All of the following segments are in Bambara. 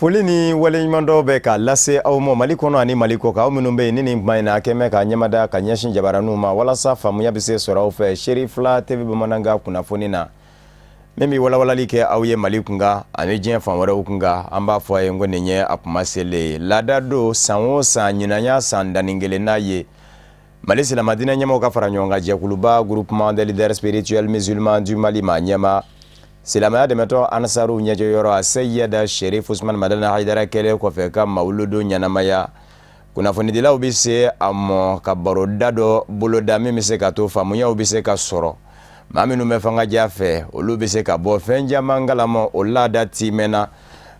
Foli ni waleɲumandɔn bɛ ka lase aw ma Mali kɔnɔ ani Mali kɔ kan, aw minnu bɛ yen ni nin kuma in na a kɛn bɛ ka ɲɛmada ka ɲɛsin jabaraninw ma walasa faamuya bɛ se sɔrɔ aw fɛ Cherifla TV bamanankan kunnafoni na, min bɛ walawalali kɛ aw ye Mali kunkan ani diɲɛ fan wɛrɛw kunkan. An b'a fɔ a ye ko nin ye a kuma selen ye. Laada don san o san, ɲinan y'a san 11nan ye, Mali silamɛdinɛ ɲɛmaaw ka fara ɲɔgɔn kan jɛkuluba Groupement des leaders spirituels musulmans du Mali ma ɲɛma silamɛya dɛmɛtɔ Ansaru ɲɛjɔyɔrɔ a Seyida Sherif Usman Madani Hayidara kɛlen kɔfɛ ka mawuludu ɲɛnamaya, kunnafonidilaw bɛ se a mɔ ka baroda dɔ boloda min bɛ se ka to faamuyaw bɛ se ka sɔrɔ. Maa minnu bɛ fanga ja fɛ, olu bɛ se ka bɔ fɛn caman kalama. O laada timɛna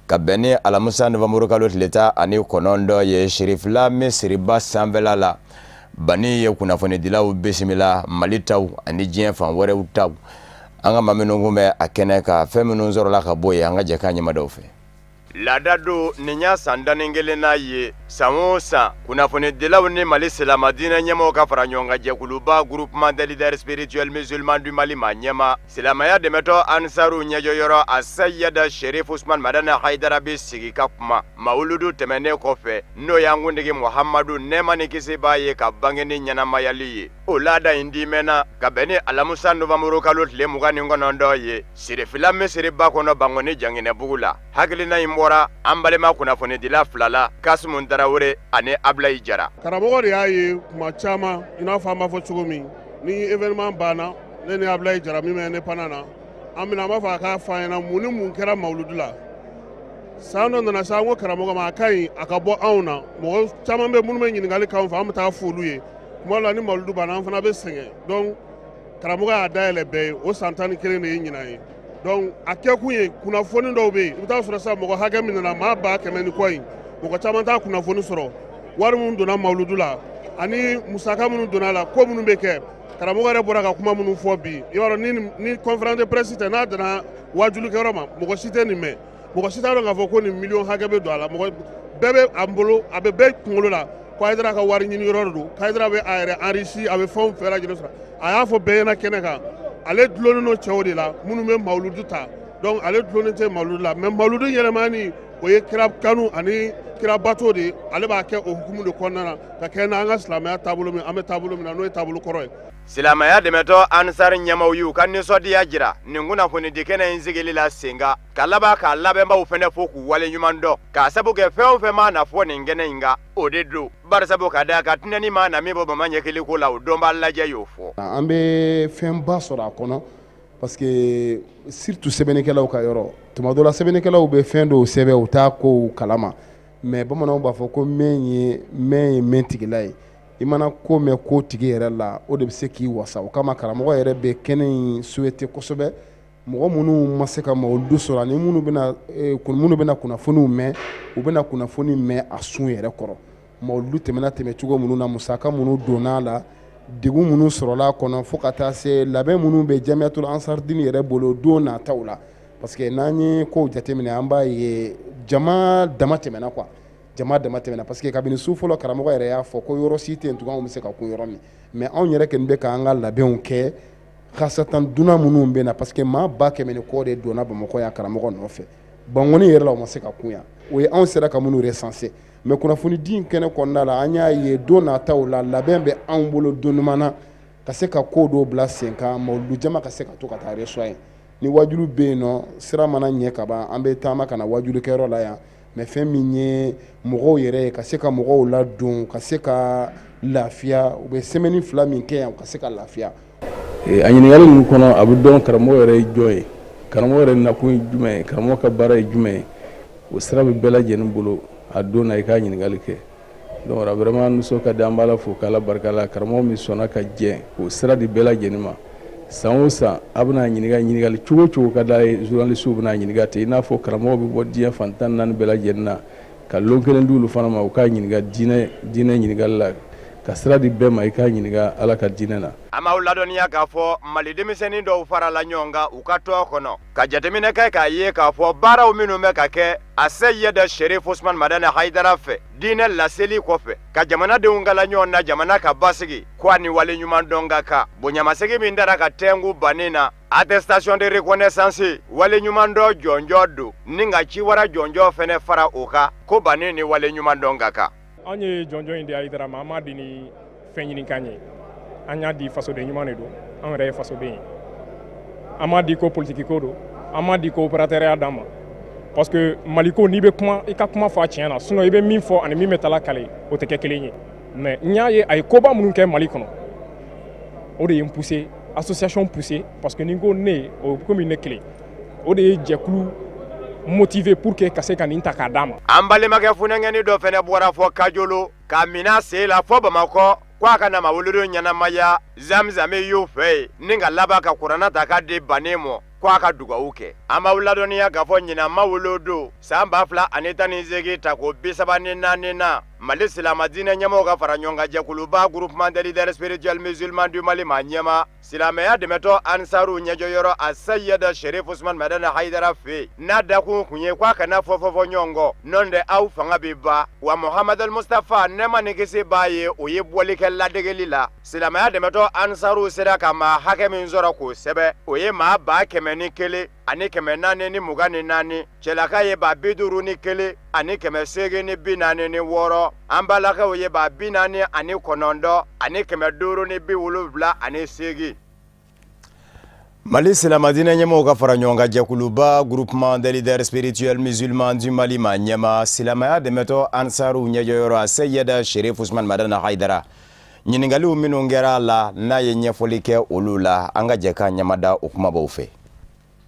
ka bɛn ni alamisa nowanburu kalo tile 19 ye Sherifila misiriba sanfɛla la. Bani ye kunnafonidilaw bisimila, Mali taw ani diɲɛ fan wɛrɛw taw. An ka maa minnu kun bɛ a kɛnɛ kan, fɛn minnu sɔrɔla ka bɔ yen, an ka jɛ k'a ɲɛmadaw fɛ. Laada don, nin y'a san 11nan ye. San o san, kunnafonidilaw ni Mali silamɛdiinɛ ɲɛmaaw ka fara ɲɔgɔn kan jɛkuluba Groupement des leaders spirituels musulmans du Mali ma ɲɛma silamɛya dɛmɛtɔ Ansaru ɲɛjɔyɔrɔ a Seyida Sherif Usman Madani Hayidara bɛ sigi ka kuma mawuludu tɛmɛnen kɔfɛ, n'o y'an kuntigi Muhamadu, nɛɛma ni kisi b'a ye, ka bangeni ɲɛnamayali ye. O laada in dimɛna ka bɛn ni alamisa nowanburu kalo tile 29 ye Sirifila misiriba kɔnɔ Bankoni Janginɛbugu la. Hakilina in bɔra an balima kunnafonidila fila la, Kasimu Tarawele ani Abulayi Jara. Karamɔgɔ de y'a ye tuma caman, i n'a fɔ an b'a fɔ cogo min, ni événement banna, ne ni Abulayi Jara min bɛ Indépendant na, an bɛna an b'a fɔ a k'a fɔ an ɲɛna mun ni mun kɛra mawuludu la. San dɔ nana sa, an ko karamɔgɔ ma a ka ɲi a ka bɔ anw na. Mɔgɔ caman bɛ minnu bɛ ɲininkali k'anw fɛ, an bɛ taa fɔ olu ye. Tuma dɔ la, ni mawuludu banna, an fana bɛ sɛgɛn. Donc karamɔgɔ y'a dayɛlɛ bɛɛ ye. O san 11 de ye ɲinan ye. Donc a kɛkun ye kunnafoni dɔw bɛ yen, i bɛ taa sɔrɔ sisan mɔgɔ hakɛ min nana, maa 100 000 ni kɔ in, mɔgɔ caman t'a kunnafoni sɔrɔ, wari minnu donna mawuludu la ani musaka minnu donna la, ko minnu bɛ kɛ. Karamɔgɔ yɛrɛ bɔra ka kuma minnu fɔ bi, i b'a dɔn ni conférence de presse tɛ, n'a danna wajulikɛyɔrɔ ma, mɔgɔ si tɛ nin mɛn, mɔgɔ si t'a dɔn k'a fɔ ko nin miliyɔn hakɛ bɛ don a la. Mɔgɔ bɛɛ bɛ a bolo, a bɛ bɛɛ kunkolo la ko Hayidara ka wari ɲini yɔrɔ de don, Hayidara bɛ a yɛrɛ enrichi, a bɛ fɛnw bɛɛ lajɛlen sɔrɔ. A y'a fɔ bɛɛ ɲɛna kɛnɛ kan, ale dulonnen don cɛw de la minnu bɛ mawuludu ta. Donc ale dulonnen tɛ mawuludu la, mais mawuludu yɛlɛmani, o ye kira kanu ani kira bato de ye. Ale b'a kɛ o hukumu de kɔnɔna na ka kɛ n'an ka silamɛya taabolo min an bɛ taabolo min na, n'o ye taabolo kɔrɔ ye. Silamɛya dɛmɛtɔ Ansari ɲɛmaw y'u ka nisɔndiya jira nin kunnafonidi kɛnɛ in sigili la sen kan, ka laban k'a labɛnbaw fɛnɛ fo k'u waleɲuman dɔn, k'a sabu kɛ fɛn o fɛn maa na fɔ nin kɛnɛ in kan, o de don. Barisabu ka d'a kan tɛnɛni maa na min bɔ bama ɲɛkili ko la, o dɔnbaa lajɛ y'o fɔ. An bɛ fɛnba sɔrɔ a kɔnɔ, parce que surtout sɛbɛnnikɛlaw ka yɔrɔ, tuma dɔ la sɛbɛnnikɛlaw bɛ fɛn dɔw sɛbɛn, u t'a kow kalama. Mais bamananw b'a fɔ ko mɛn ye mɛn ye mɛn tigila ye. I mana ko mɛn ko tigi yɛrɛ la, o de bɛ se k'i wasa. O kama karamɔgɔ yɛrɛ bɛ kɛnɛ in souhaiter kosɛbɛ. Mɔgɔ minnu ma se ka mawuludu sɔrɔ ani minnu bɛna kunnafoniw mɛn, u bɛna kunnafoni mɛn a sun yɛrɛ kɔrɔ, mawuludu tɛmɛna tɛmɛcogo minnu na, musaka minnu donna a la, degun minnu sɔrɔla a kɔnɔ, fo ka taa se labɛn minnu bɛ Jamiyatul Ansardini yɛrɛ bolo don nataw la. Parce que n'an ye kow jateminɛ, an b'a ye jama dama tɛmɛna quoi, jama dama tɛmɛna, parce que kabini su fɔlɔ, karamɔgɔ yɛrɛ y'a fɔ ko yɔrɔ si tɛ yen tugun anw bɛ se ka kun yɔrɔ min. Mais anw yɛrɛ kɔni bɛ k'an ka labɛnw kɛ, khasatan dunan minnu bɛ na, parce que maa 100 000 ni kɔ de donna Bamakɔ yan karamɔgɔ nɔfɛ. Bankoni yɛrɛ la, o ma se ka kun yan. O ye anw sera ka minnu recenser. Mais kunnafoni di in kɛnɛ kɔnɔna la, an y'a ye don nataw la, labɛn bɛ anw bolo don ɲuman na ka se ka ko dɔw bila sen kan, mawuludu jama ka se ka to ka taa reçoit yen. Ni wajulu bɛ yen nɔ, sira mana ɲɛ ka ban, an bɛ taama ka na wajulikɛyɔrɔ la yan. Mais fɛn min ye mɔgɔw yɛrɛ ye, ka se ka mɔgɔw ladon, ka se ka lafiya, u bɛ semaine 2 min kɛ yan, u ka se ka lafiya. A ɲininkali ninnu kɔnɔ, a bɛ dɔn karamɔgɔ yɛrɛ ye jɔn ye, karamɔgɔ yɛrɛ nakun ye jumɛn ye, karamɔgɔ ka baara ye jumɛn ye. O sira bɛ bɛɛ lajɛlen bolo a don na i k'a ɲininkali kɛ. Donc vraiment nisɔn ka di, an b'a la fo k'Ala barika la, karamɔgɔ min sɔnna ka jɛ k'o sira di bɛɛ lajɛlen ma. San o san, a bɛna ɲininka ɲininkali cogo o cogo ka d'a ye, journaliste bɛna ɲininka ten, i n'a fɔ karamɔgɔ bɛ bɔ diɲɛ fan 14 bɛɛ lajɛlen na, ka lon kelen di olu fana ma, u k'a ɲininka diinɛ ɲininkali la, ka sira di bɛɛ ma i k'a ɲininka Ala ka diinɛ na. An b'aw ladɔnniya k'a fɔ Mali denmisɛnnin dɔw farala ɲɔgɔn kan u ka tɔn kɔnɔ ka jateminɛ kɛ k'a ye k'a fɔ baaraw minnu bɛ ka kɛ Aseyida Sherif Usman Madani Hayidara fɛ diinɛ laseli kɔfɛ ka jamanadenw kala ɲɔgɔn na jamana ka basigi ko a ni waleɲumandɔn ka kan bonyamasegin min dara ka tɛnku banni na attestation de reconnaissance waleɲumandɔn jɔnjɔn don ni ka ciwara jɔnjɔn fɛnɛ fara o kan ko banni ni waleɲumandɔn ka kan. Anw ye jɔnjɔn in di Hayidara ma, an m'a di ni fɛn ɲinikan ye, an y'a di fasoden ɲuman de don, an yɛrɛ ye fasoden ye. An m'a di ko politiki ko don, an m'a di ko opérateur y'a d'an ma, parce que Maliko, n'i bɛ kuma, i ka kuma fɔ a tiɲɛ na, sinon i bɛ min fɔ ani min bɛ taa kale, o tɛ kɛ kelen ye. Mais n y'a ye a ye koba minnu kɛ Mali kɔnɔ, o de ye n poussé, association poussé, parce que ni n ko ne, o komi ne kelen, o de ye jɛkulu motivé pour que ka se ka nin ta k'a d'a ma. An balimakɛ funankɛnin dɔ fɛnɛ bɔra fɔ Kajolo k'a minɛ a sen la fɔ Bamakɔ ko a ka na mawuludu ɲɛnamaya Zamzami y'u fɛ yen ni ka laban ka kuranɛ ta k'a di banni ma ko a ka dugawu kɛ. An b'aw ladɔnniya k'a fɔ ɲinan mawuludu san 2018 tako 34 na Mali silamɛ diinɛ ɲɛmɔgɔw ka fara ɲɔgɔn kan jɛkuluba groupement des leaders spirituels musulmans du Mali maa ɲɛmaa silamɛya dɛmɛtɔn Ansaru ɲɛjɔyɔrɔ Aseyida Sherif Usman Madani Hayidara fɛ yen n'a dakun kun ye k'a kana fɔ fɔ fɔ ɲɔgɔn kɔ nɔntɛ aw fanga bɛ ban wa Muhamadul Mustafa nɛɛma ni kisi b'a ye o ye bɔli kɛ ladegeli la. Silamɛya dɛmɛtɔn Ansaru sera ka maa hakɛ min sɔrɔ k'o sɛbɛn, o ye maa 101,424, cɛlaka ye 51,846, an balakaw ye 49,578. Mali silamɛ diinɛ ɲɛmɔgɔw ka fara ɲɔgɔn kan jɛkuluba groupement des leaders spirituels musulmans du Mali maa ɲɛmaa silamɛya dɛmɛtɔn Ansaru ɲɛjɔyɔrɔ Aseyida Sherif Usman Madani Hayidara ɲininkaliw minnu kɛra a la n'a ye ɲɛfɔli kɛ olu la, an ka jɛ k'an ɲɛmada o kumabaw fɛ.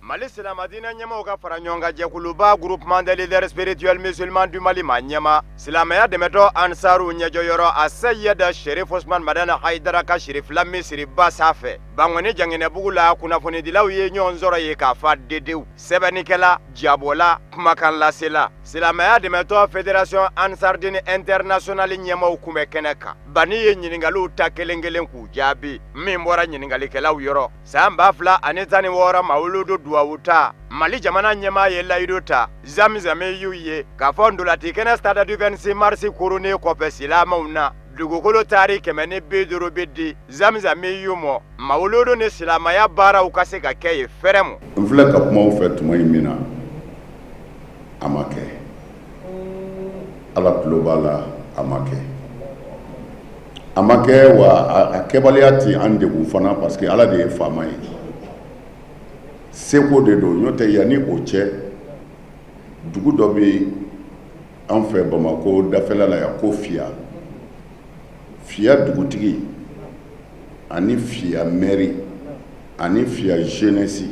Mali silamɛ diinɛ ɲɛmɔgɔw ka fara ɲɔgɔn kan jɛkuluba groupement des leaders spirituels musulmans du Mali maa ɲɛmaa silamɛya dɛmɛtɔn Ansaru ɲɛjɔyɔrɔ Aseyida Sherif Usman Madani Hayidara ka sirifila misiriba sanfɛ Bankɔni Janginɛbugu la, kunnafonidilaw ye ɲɔgɔn sɔrɔ yen k'a fa dedew sɛbɛnnikɛla jabɔla kumakan lasela silamɛya dɛmɛtɔn fédération Ansardine internationale ɲɛmaaw kun bɛ kɛnɛ kan. Bani ye ɲininkaliw ta kelen kelen k'u jaabi min bɔra ɲininkalikɛlaw yɔrɔ. San 2016 mawuludu duwawu ta, Mali jamana ɲɛmaa ye layidu ta Zamzami y'u ye k'a fɔ ntolaci kɛnɛ stade du 26 mars koronnen kɔfɛ silamɛw na dugukolo taari 150 bɛ di Zamzami y'u ma mawuludu ni silamɛya baaraw ka se ka kɛ yen fɛrɛ ma. N filɛ ka kuma aw fɛ tuma in min na, a ma kɛ. Ala tulo b'a la, a ma kɛ, a ma kɛ. Wa a kɛbaliya tɛ an degun fana, parce que Ala de ye faama ye, seko de don. N'o tɛ, yanni o cɛ, dugu dɔ bɛ an fɛ Bamakɔ dafɛla la yan ko Fiya. Fiya dugutigi ani Fiya mɛri ani Fiya jeunesse,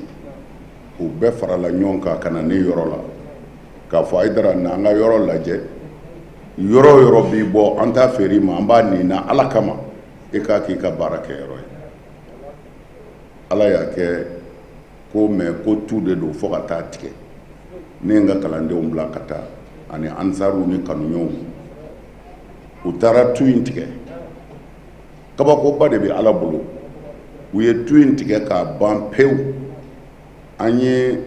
u bɛɛ farala ɲɔgɔn kan ka na ne yɔrɔ la k'a fɔ: Hayidara, na an ka yɔrɔ lajɛ, yɔrɔ o yɔrɔ b'i bɔ, an t'a feere i ma, an b'a nina Ala kama, e k'a k'i ka baara kɛ yɔrɔ ye. Ala y'a kɛ ko mɛ ko tu de don fo ka taa tigɛ. Ne ye n ka kalandenw bila ka taa ani ansaruw ni kanuɲɔgɔnw, u taara tu in tigɛ. Kabakoba de bɛ Ala bolo, u ye tu in tigɛ k'a ban pewu. An ye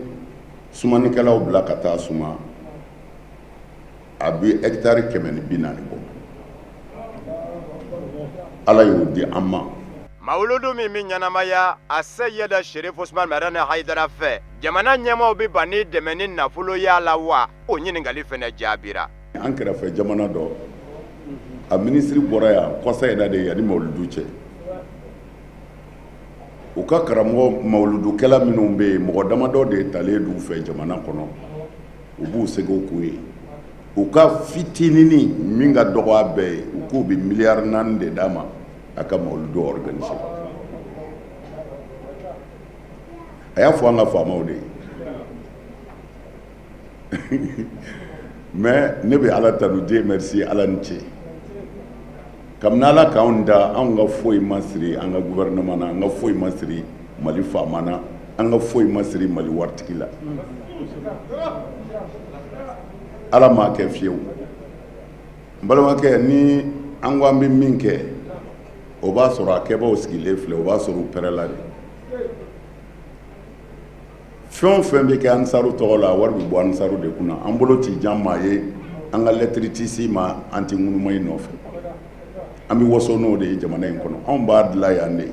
sumanikɛlaw bila ka taa suma, a bɛ hectare 140 bɔ. Ala y'o di an ma. Mawuludu min bɛ ɲɛnamaya Aseyida Sherif Usman Madani Hayidara fɛ, jamana ɲɛmaaw bɛ ban ni dɛmɛ ni nafolo y'a la wa? O ɲininkali fana jaabira. An kɛrɛfɛ jamana dɔ, a minisiri bɔra yan kɔsa in na de, yanni mawuludu cɛ. U ka karamɔgɔ mawuludukɛla minnu bɛ yen, mɔgɔ damadɔ de talen d'u fɛ jamana kɔnɔ, u b'u seko k'u ye. U ka fitininin min ka dɔgɔ a bɛɛ ye, u k'u bɛ miliyari 4 de d'a ma a ka mawuludu organiser. A y'a fɔ an ka faamaw de ye. Mais ne bɛ Ala tanu, Dieu merci, Ala ni ce. Kabini Ala k'anw da, anw ka foyi ma siri an ka gouvernement na, an ka foyi ma siri Mali faama na, an ka foyi ma siri Mali waritigi la. Ala m'a kɛ fiyewu. N balimakɛ, ni an ko an bɛ min kɛ, O b'a sɔrɔ a kɛbaaw sigilen filɛ, o b'a sɔrɔ u pɛrɛla de. Fɛn o fɛn bɛ kɛ Ansaru tɔgɔ la, a wari bɛ bɔ Ansaru de kunna. An bolo ti jan maa ye, an ka lɛtiri ti s'i ma, an ti ŋunuma i nɔfɛ. An bɛ waso n'o de ye jamana in kɔnɔ. Anw b'a dilan yan de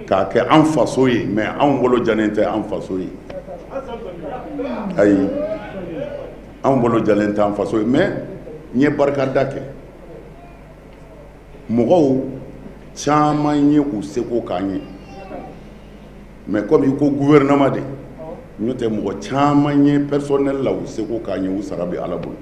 k'a kɛ an faso ye, mais anw bolo jalen tɛ an faso ye. Ayi, anw bolo jalen tɛ an faso ye, mais n ye barikada kɛ. Mɔgɔw caman ye u seko k'an ye, mais comme i ko gouvernement de, n'o tɛ mɔgɔ caman ye personnel la u seko k'an ye, u sara bɛ Ala bolo.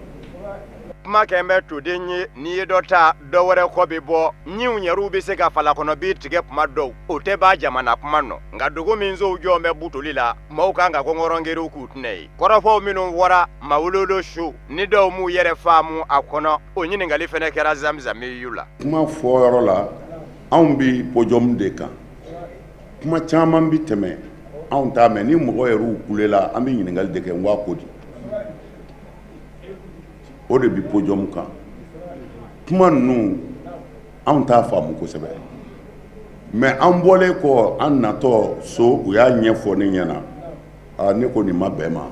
Kuma kɛn bɛ toden ye, n'i ye dɔ ta, dɔ wɛrɛ kɔ bɛ bɔ. Ɲinw yɛrɛw bɛ se ka falakɔnɔbi tigɛ kuma dɔw, o tɛ ban jamana kuma nɔ. Nka dugu min sow jɔlen bɛ butoli la, maaw kan ka kɔngɔrɔngeriw k'u tɛnɛ ye. Kɔrɔfɔw minnu fɔra mawuludu su, ni dɔw m'u yɛrɛ faamu a kɔnɔ, o ɲininkali fɛnɛ kɛra zamzamiyu la. Kuma fɔyɔrɔ la, anw bɛ podium de kan. Kuma caman bɛ tɛmɛ, anw t'a mɛn. Ni mɔgɔ yɛrɛw kulela, an bɛ ɲininkali de kɛ, n ko a ko di? O de bɛ podium kan. Kuma ninnu, anw t'a faamu kosɛbɛ, mais an bɔlen kɔ, an natɔ so, u y'a ɲɛfɔ ne ɲɛna. Aa, ne ko nin ma bɛn ma.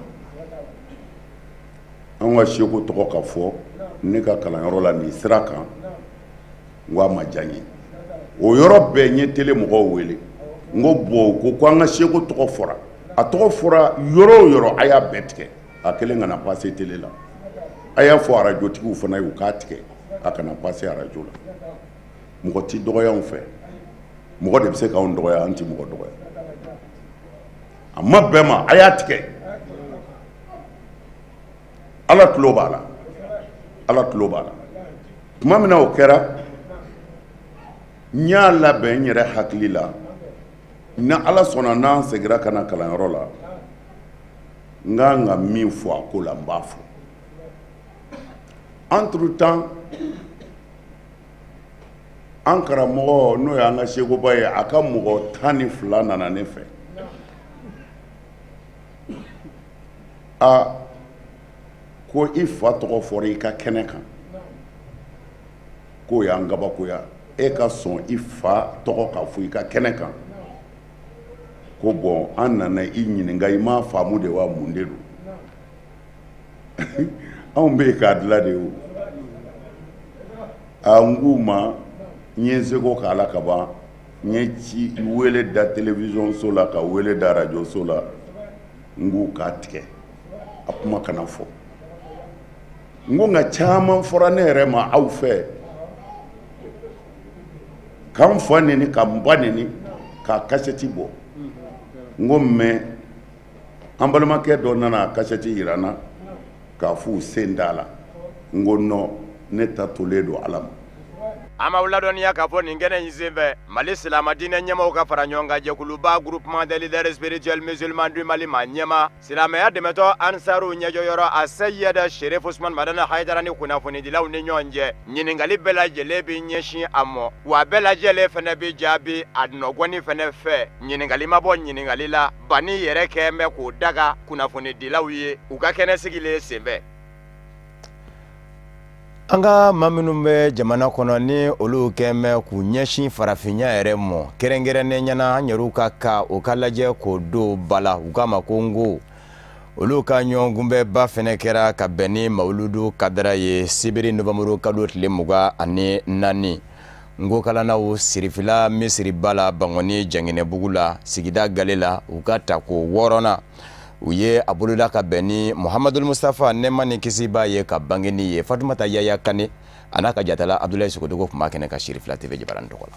An ka seko tɔgɔ ka fɔ ne ka kalanyɔrɔ la nin sira kan, n ko a ma diya n ye. O yɔrɔ bɛɛ, n ye télé mɔgɔw wele, n ko bon, ko an ka seko tɔgɔ fɔra, a tɔgɔ fɔra yɔrɔ o yɔrɔ, a y'a bɛɛ tigɛ, a kelen kana passer télé la. A y'a fɔ arajotigiw fana ye, u k'a tigɛ, a kana passer arajo la. Mɔgɔ tɛ dɔgɔya anw fɛ, mɔgɔ de bɛ se k'anw dɔgɔya, an tɛ mɔgɔ dɔgɔya. A ma bɛn ma, a y'a tigɛ. Ala tulo b'a la, Ala tulo b'a la. Tuma min na o kɛra, n y'a labɛn n yɛrɛ hakili la, ni Ala sɔnna, n'an seginna ka na kalanyɔrɔ la, n kan ka min fɔ a ko la, n b'a fɔ. Entre temps, an karamɔgɔ, n'o y'an ka sekoba ye, a ka mɔgɔ 12 nana ne fɛ. A ko i fa tɔgɔ fɔra i ka kɛnɛ kan, k'o y'an kabakoya, e ka sɔn i fa tɔgɔ ka fɔ i ka kɛnɛ kan. Ko bon, an nana i ɲininka, i m'a faamu de wa, mun de don? Anw bɛ yen k'a dilan de o. A n k'u ma, n ye n seko k'a la ka ban. N ye ci wele da télévision so la, ka wele da radio so la, n k'u k'a tigɛ, a kuma kana fɔ. N ko nka caman fɔra ne yɛrɛ ma aw fɛ, k'an fa neni, ka n ba neni, k'a kasɛti bɔ. N ko mais an balimakɛ dɔ nana a kasɛti yira n na k'a f'u sen t'a la. N ko non, ne ta tolen don Ala ma. An b'aw ladɔnniya k'a fɔ nin kɛnɛ in senfɛ, Mali silamɛdiinɛ ɲɛmaaw ka fara ɲɔgɔn kan jɛkuluba Groupement des leaders spirituels musulmans du Mali maa ɲɛmaa, silamɛya dɛmɛtɔn Ansaru ɲɛjɔyɔrɔ Aseyid Serif Usumani Madani Hayidara ni kunnafonidilaw ni ɲɔgɔn cɛ, ɲininkali bɛɛ lajɛlen bɛ ɲɛsin a ma, wa bɛɛ lajɛlen fana bɛ jaabi a nɔgɔni fana fɛ. Ɲininkali ma bɔ ɲininkali la, banni yɛrɛ kɛlen bɛ k'o daga kunnafonidilaw ye u ka kɛnɛ sigilen senfɛ. An ka maa minnu bɛ jamana kɔnɔ, ni olu kɛn bɛ k'u ɲɛsin farafinya yɛrɛ mɔ, kɛrɛnkɛrɛnnenya na an yɛrɛw ka kan, o ka lajɛ k'o don ba la, u k'a ma ko nko, olu ka ɲɔgɔnkunbɛnba fɛnɛ kɛra ka bɛn ni mawuludu kadara ye sibiri nowanburu kalo tile 24. Nkokalannaw sirifila misiriba la Bankɔni Janginɛbugu la, sigida gale la, u ka tako wɔɔrɔnan u ye a boloda ka bɛn ni Muhamadul Mustafa, nɛɛma ni kisi b'a ye, ka bangeni ye. Fatumata Yaya Kane a n'a ka jatala Abudulayi Sogodogo tun b'a kɛnɛ kan Sirifila TV jabaranin tɔgɔ la.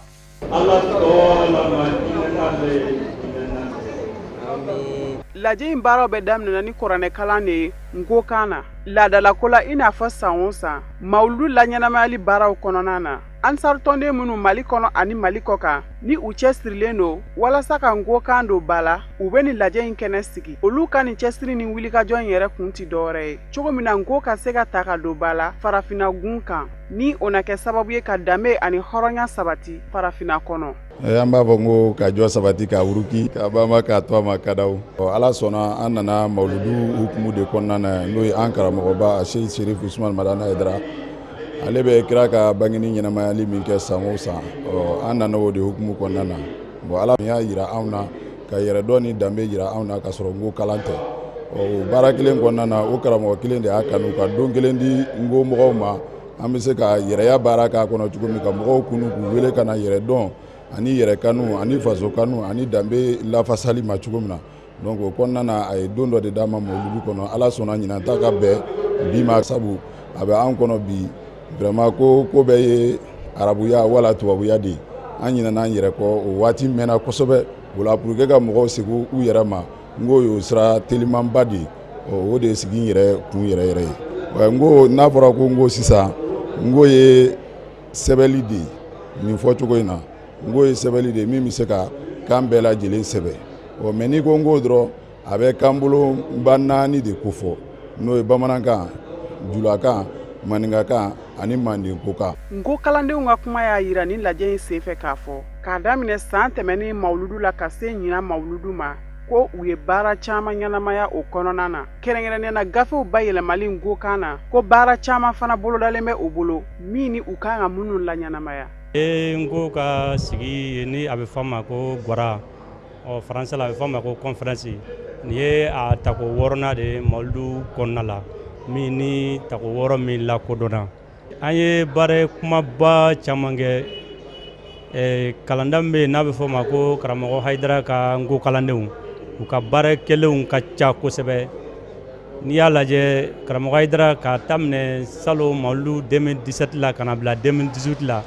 Lajɛ in baaraw bɛ daminɛna ni kuranɛkalan de ye nkokan na laadalako la, i n'a fɔ san o san mawuludu laɲɛnamayali baaraw kɔnɔna na. Ansar tɔnden minnu Mali kɔnɔ ani Mali kɔ kan, ni u cɛsirilen don walasa ka nkokan don ba la, u bɛ nin lajɛ in kɛnɛ sigi. Olu ka nin cɛsiri ni wulikajɔ in yɛrɛ kun tɛ dɔwɛrɛ ye, cogo min na nko ka se ka ta ka don ba la farafinna gun kan, ni o na kɛ sababu ye ka danbe ani hɔrɔnya sabati farafinna kɔnɔ. An b'a fɔ ko ka jɔ sabati, ka wuruki, ka banba, k'a to a ma kadaw. Ala sɔnna, an nana mawuludu hukumu de kɔnɔna na, n'o ye an karamɔgɔba Seyi Serif Usumani Madani Hayidara. Ale bɛ kira ka bangeni ɲɛnamayali min kɛ san o san, ɔ an nana o de hukumu kɔnɔna na. Bon, Ala y'a yira anw na ka yɛrɛdɔn ni danbe yira anw na ka sɔrɔ n ko kalan tɛ. Ɔ o baara kelen kɔnɔna na, o karamɔgɔ kelen de y'a kanu ka don kelen di n ko mɔgɔw ma, an bɛ se ka yɛrɛya baara k'a kɔnɔ cogo min, ka mɔgɔw kunu k'u wele ka na yɛrɛdɔn ani yɛrɛ kanu ani faso kanu ani danbe lafasali ma cogo min na. Donc o kɔnɔna na, a ye don dɔ de d'an ma mawuludu kɔnɔ. Ala sɔnna, ɲinan ta ka bɛn bi ma, sabu a bɛ an kɔnɔ bi vraiment ko ko bɛɛ ye arabuya wala tubabuya de ye. An ɲinɛna an yɛrɛ kɔ, o waati mɛnna kosɛbɛ. O la, pour que ka mɔgɔw segin u yɛrɛ ma, n ko y'o sira telimanba de ye. O de ye sigi in yɛrɛ kun yɛrɛ yɛrɛ ye. N ko n'a fɔra ko n ko sisan, n ko ye sɛbɛnli de ye nin fɔcogo in na. N ko ye sɛbɛnli de ye min bɛ se ka kan bɛɛ lajɛlen sɛbɛn. Ɔ mais n'i ko n ko dɔrɔn, a bɛ kanbolonba naani de kofɔ, n'o ye bamanankan, julakan, maninkakan ani mandenkokan. Nko kalandenw ka kuma y'a yira nin lajɛ in senfɛ k'a fɔ k'a daminɛ san tɛmɛnen mawuludu la ka se ɲinan mawuludu ma, ko u ye baara caman ɲɛnamaya o kɔnɔna na, kɛrɛnkɛrɛnnenya na gafew bayɛlɛmali nkokan na, ko baara caman fana bolodalen bɛ u bolo min ni u kan ka minnu laɲɛnamaya. Nko ka sigi ni a bɛ fɔ a ma ko gwara, ɔ faransɛ la a bɛ fɔ a ma ko conférence, nin ye a tako wɔɔrɔnan de ye mawuludu kɔnɔna la, min ni tako wɔɔrɔ min lakodɔnna. An ye baara kumaba caman kɛ. Kalanda min bɛ yen n'a bɛ fɔ o ma ko karamɔgɔ Hayidara ka nko kalandenw, u ka baara kɛlenw ka ca kosɛbɛ. N'i y'a lajɛ, karamɔgɔ Hayidara k'a daminɛ salon mawuludu 2017 la ka na bila 2018 la,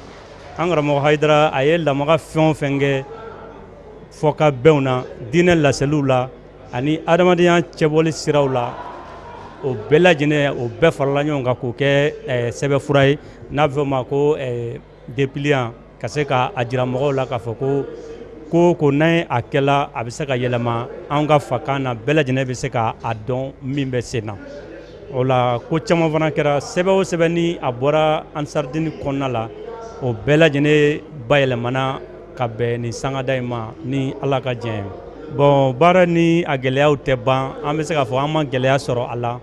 an karamɔgɔ Hayidara a ye lamaga fɛn o fɛn kɛ fɔkabɛnw na, diinɛ laseliw la ani adamadenya cɛbɔli siraw la, o bɛɛ lajɛlen, o bɛɛ farala ɲɔgɔn kan k'o kɛ sɛbɛnfura ye n'a bɛ fɔ o ma ko dépliant, ka se k'a jira mɔgɔw la k'a fɔ ko ko ko n'a a kɛla, a bɛ se ka yɛlɛma an ka fakan na, bɛɛ lajɛlen bɛ se k'a dɔn min bɛ sen na. O la, ko caman fana kɛra. Sɛbɛn o sɛbɛn ni a bɔra Ansaridini kɔnɔna la, o bɛɛ lajɛlen bayɛlɛmana ka bɛn nin sangada in ma ni Ala ka diɲɛ ye. Bon, baara ni a gɛlɛyaw tɛ ban. An bɛ se k'a fɔ an ma gɛlɛya sɔrɔ a la.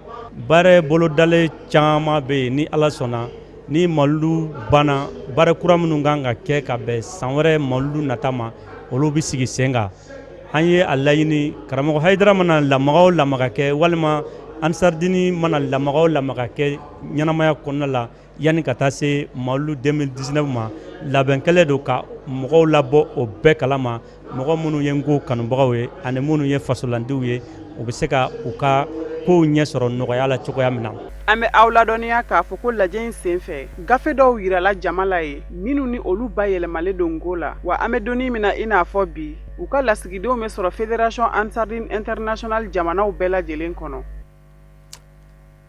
Baara bolodalen caman bɛ yen. Ni Ala sɔnna, ni mawuludu banna, baara kura minnu kan ka kɛ ka bɛn san wɛrɛ mawuludu nata ma, olu bɛ sigi sen kan. An ye a laɲini, karamɔgɔ Hayidara mana lamaga o lamaga kɛ, walima Ansaridini mana lamaga o lamaga kɛ ɲɛnamaya kɔnɔna la, yanni ka taa se mawuludu 2019 ma, labɛn kɛlen don ka mɔgɔw labɔ o bɛɛ kalama. Mɔgɔ minnu ye nko kanubagaw ye ani minnu ye fasolandiw ye, u bɛ se ka u ka kow ɲɛ sɔrɔ nɔgɔya la cogoya min na. An bɛ aw ladɔnniya k'a fɔ ko lajɛ in senfɛ, gafe dɔw yirala jama la ye minnu ni olu bayɛlɛmalen don nko la. Wa an bɛ donni min na i n'a fɔ bi, u ka lasigidenw bɛ sɔrɔ Fédération Ansardine Internationale jamanaw bɛɛ lajɛlen kɔnɔ.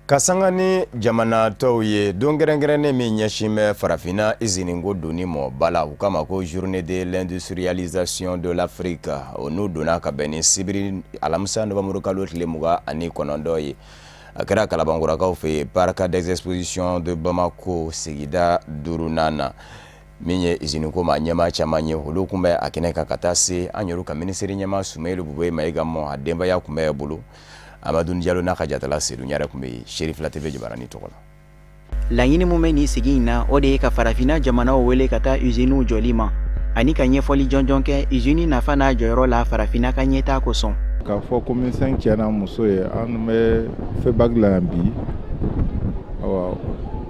Ka sanga ni jamana tɔw ye, don kɛrɛnkɛrɛnnen min ɲɛsin bɛ farafinna izininko donni mɔ ba la, u k'a ma ko Journée de l'industrialisation de l'Afrique, o n'u donna ka bɛn ni sibiri alamisa nowanburu kalo tile 29 ye. A kɛra Kalabankurakaw fɛ yen, Parc des expositions de Bamako, sigida duurunan na. Min ye iziniko ma ɲɛmaa caman ye, olu tun bɛ a kɛnɛ kan, ka taa se an yɛrɛ ka minisiri ɲɛmaa Sumeyilu Bubɛyi Mayiga mɔ, a denbaya tun bɛ bolo. Amadu Jalo n'a ka jatala Sedu Ɲare tun bɛ yen, Serifila TV jabarani tɔgɔ la. Laɲini min bɛ nin sigi in na, o de ye ka farafinna jamanaw wele ka taa usiniw jɔli ma ani ka ɲɛfɔli jɔnjɔn kɛ usini nafa n'a jɔyɔrɔ la farafinna ka ɲɛtaa kosɔn. K'a fɔ ko misɛn cɛ n'a muso ye, an bɛ FEBAK la yan bi. Awa,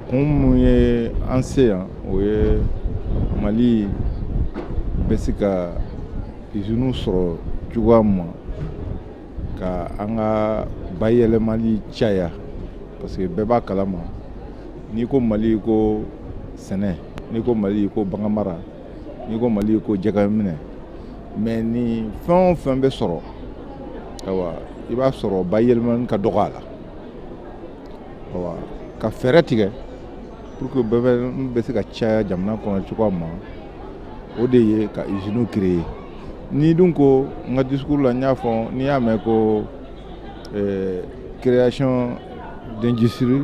kun mun ye an se yan, o ye Mali bɛ se ka usiniw sɔrɔ cogoya min ma ka an ka bayɛlɛmali caya, parce que bɛɛ b'a kalama, n'i ko Mali, ko sɛnɛ, n'i ko Mali, ko baganmara, n'i ko Mali, ko jɛgɛminɛ. Mais ni fɛn o fɛn bɛ sɔrɔ, ayiwa, i b'a sɔrɔ bayɛlɛmani ka dɔgɔ a la. Ayiwa, ka fɛɛrɛ tigɛ pour que bɛɛ bɛ se ka caya jamana kɔnɔ cogoya min ma, o de ye ka usines créer. N'i dun ko, n ka discours la, n y'a fɔ, n'i y'a mɛn ko création d'industrie,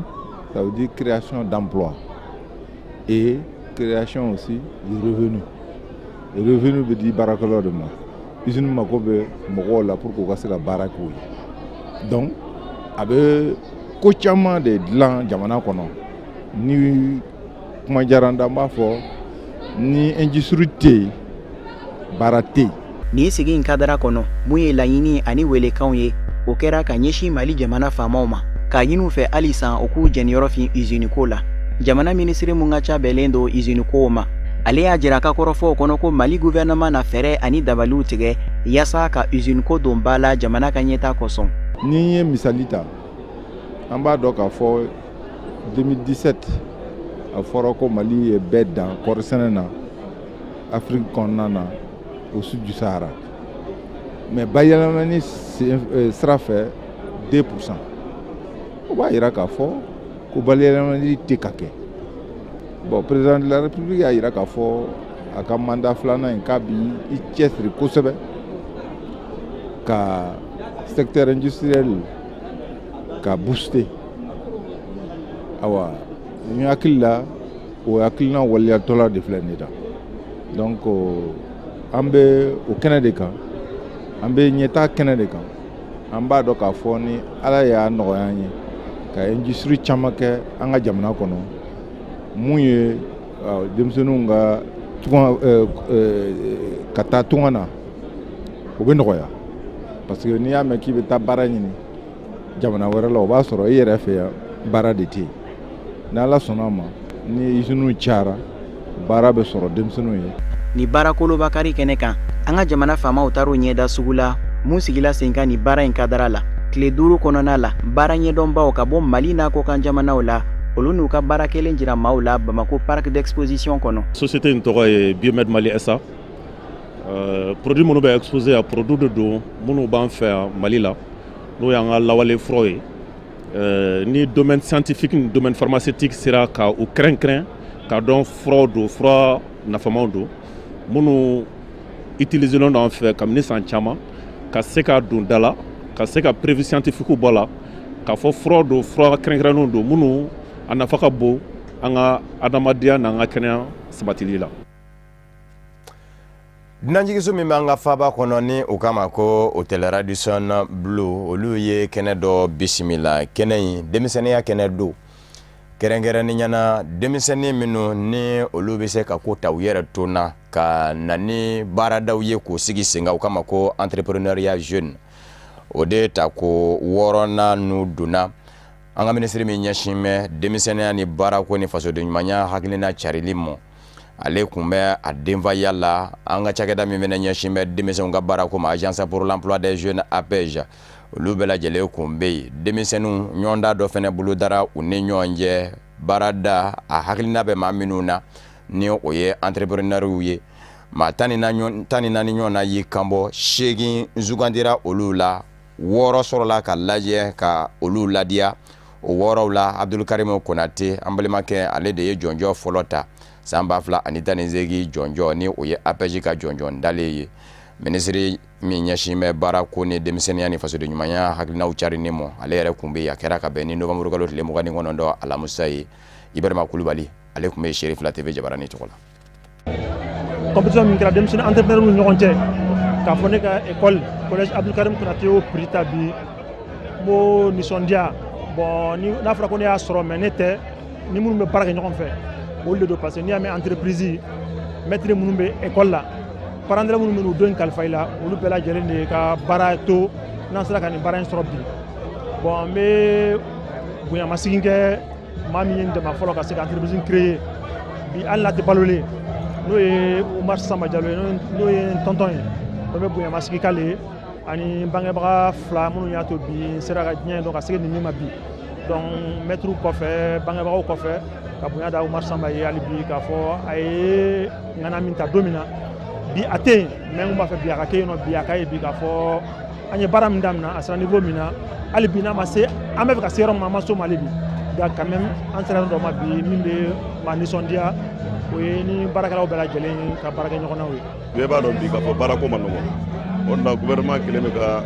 ça veut dire création d'emploi et création aussi de revenus. Revenu bɛ di baarakɛlaw de ma. Usine mako bɛ mɔgɔw la pour que u ka se ka baara k'u ye. Donc a bɛ ko caman de dilan jamana kɔnɔ ni Kuma diyara n da, n b'a fɔ ni industrie tɛ yen, baara tɛ yen. Nin sigi in kadara kɔnɔ, mun ye laɲini ani welekanw ye, o kɛra ka ɲɛsin Mali jamana faamaw ma, k'a ɲini u fɛ halisa u k'u jɛniyɔrɔ fin iziniko la. Jamana minisiri mun ka ca bɛnnen don izinikow ma, ale y'a jira a ka kɔrɔfɔw kɔnɔ ko Mali gouvernement na fɛɛrɛ ani dabaliw tigɛ yaasa ka iziniko don ba la jamana ka ɲɛtaa kosɔn. Ni n ye misali ta, an b'a dɔn k'a fɔ 2017, a fɔra ko Mali ye bɛɛ dan kɔɔrisɛnɛ na Afiriki kɔnɔna na, au sud du Sahara, mais bayɛlɛmani sira fɛ 2%. O b'a yira k'a fɔ ko bayɛlɛmani tɛ ka kɛ. Bon, président de la République y'a yira k'a fɔ a ka mandat filanan in, k'a bi i cɛsiri kosɛbɛ ka secteur industriel ka booster. Awa, n hakili la, o hakilina waleyatɔla de filɛ nin ye tan. Donc an bɛ o kɛnɛ de kan, an bɛ ɲɛtaa kɛnɛ de kan. An b'a dɔn k'a fɔ ni Ala y'a nɔgɔya an ye ka industrie caman kɛ an ka jamana kɔnɔ, mun ye denmisɛnninw ka tunga ka taa tunga na, o bɛ nɔgɔya, parce que n'i y'a mɛn k'i bɛ taa baara ɲini jamana wɛrɛ la, o b'a sɔrɔ i yɛrɛ fɛ yan baara de tɛ yen. N'Ala sɔnna a ma, ni usines cayara, baara bɛ sɔrɔ denmisɛnninw ye. Ni baara kolobakari kɛnɛ kan, an ka jamana faamaw taar'u ɲɛda sugu la mun sigila sen kan nin baara in kadara la. Tile 5 kɔnɔna la, baara ɲɛdɔnbaw ka bɔ Mali n'a kɔkan jamanaw la, olu n'u ka baara kelen jira maaw la Bamako parc d'exposition kɔnɔ. Société in tɔgɔ ye Biomed Mali SA. Produit minnu bɛ exposé yan, produit de don minnu b'an fɛ yan Mali la, n'o y'an ka lawale furaw ye. Ni domaine scientifique ni domaine pharmaceutique sera ka u kɛrɛnkɛrɛn k'a dɔn furaw don, fura nafamaw don minnu utiliser don an fɛ kabini san caman, ka se ka don da la, ka se ka preuve scientifique bɔ la k'a fɔ furaw don, fura kɛrɛnkɛrɛnnenw don minnu a nafa ka bon an ka adamadenya n'an ka kɛnɛya sabatili la. Dunanjiginso min b'an ka faaba kɔnɔ, ni u k'a ma ko Hôtel Radisson Blu, olu ye kɛnɛ dɔ bisimila. Kɛnɛ in, denmisɛnninya kɛnɛ don, kɛrɛnkɛrɛnnenya na denmisɛnnin minnu ni olu bɛ se ka ko ta u yɛrɛ to na ka na ni baaradaw ye k'o sigi sen kan, u k'a ma ko entrepreneuriat jeune. O de ta ko wɔɔrɔnan n'u donna an ka minisiri min ɲɛsin bɛ denmisɛnninya ni baarako ni fasodenɲumanya hakilina carili ma, ale tun bɛ a denfaya la. An ka cakɛda min fana ɲɛsin bɛ denmisɛnw ka baarako ma, Agence pour l'emploi des jeunes, APEJ, olu bɛɛ lajɛlen tun bɛ yen. Denmisɛnninw ɲɔgɔndan dɔ fana bolodara u ni ɲɔgɔn cɛ, baarada a hakilina bɛ maa minnu na, ni o ye entrepreneurw ye. Maa 14 ɲɔgɔn na y'i kanbɔ, seegin sugandira olu la, wɔɔrɔ sɔrɔla ka lajɛ ka olu ladiya. O wɔɔrɔw la, Abdulkarim Konate, an balimakɛ, ale de ye jɔnjɔn fɔlɔ ta san 2018 jɔnjɔn, ni o ye APEJ ka jɔnjɔn dalen ye. Minisiri min ɲɛsin bɛ baara ko ni denmisɛnninya ni fasodenɲumanya hakilinaw carinni ma, ale yɛrɛ tun bɛ yen. A kɛra ka bɛn ni novembre kalo tile 29, alamisa ye. Ibrahima Kulubali, ale tun bɛ Seere Fila TV jabaranin tɔgɔ la. Compétition min kɛra denmisɛnnin entrepreneur ni ɲɔgɔn cɛ, k'a fɔ ne ka école, collège Abdulkarim Konate, y'o prix ta bi, n b'o nisɔndiya. Bon, ni n'a fɔra ko ne y'a sɔrɔ, mais ne tɛ, ni minnu bɛ baara kɛ ɲɔgɔn fɛ, olu de don, parce que n'i y'a mɛn entreprise, maître minnu bɛ école la, parents d'élèves minnu bɛ n'u den kalifa i la, olu bɛɛ lajɛlen de ka baara to n'an sera ka nin baara in sɔrɔ bi. Bon, n bɛ bonyamasegin kɛ maa min ye n dɛmɛ fɔlɔ ka se ka entreprise créer bi, hali n'a tɛ balolen, n'o ye Umar Samba Jalo ye, n'o ye n tonton ye. O bɛ bonyamasegin k'ale ye, ani bangebaga fila minnu y'a to bi n sera ka diɲɛ dɔn ka se nin min ma bi. Donc maître kɔfɛ, bangebagaw kɔfɛ, ka bonya da Umar Samba ye hali bi, k'a fɔ a ye ŋana min ta don min na, bi a tɛ yen, mais n kun b'a fɛ bi a ka kɛ yen nɔ, bi a ka ye bi k'a fɔ an ye baara min daminɛ, a sera niveau min na. Hali bi n'a ma se an bɛ fɛ ka se yɔrɔ min ma, an ma s'o ma hali bi, nka quand même an sera yɔrɔ dɔ ma bi min bɛ maa nisɔndiya, o ye ni baarakɛlaw bɛɛ lajɛlen ka baarakɛɲɔgɔnnaw ye. Bɛɛ b'a dɔn bi k'a fɔ baarako ma nɔgɔn. O de la gouvernement kɛlen bɛ ka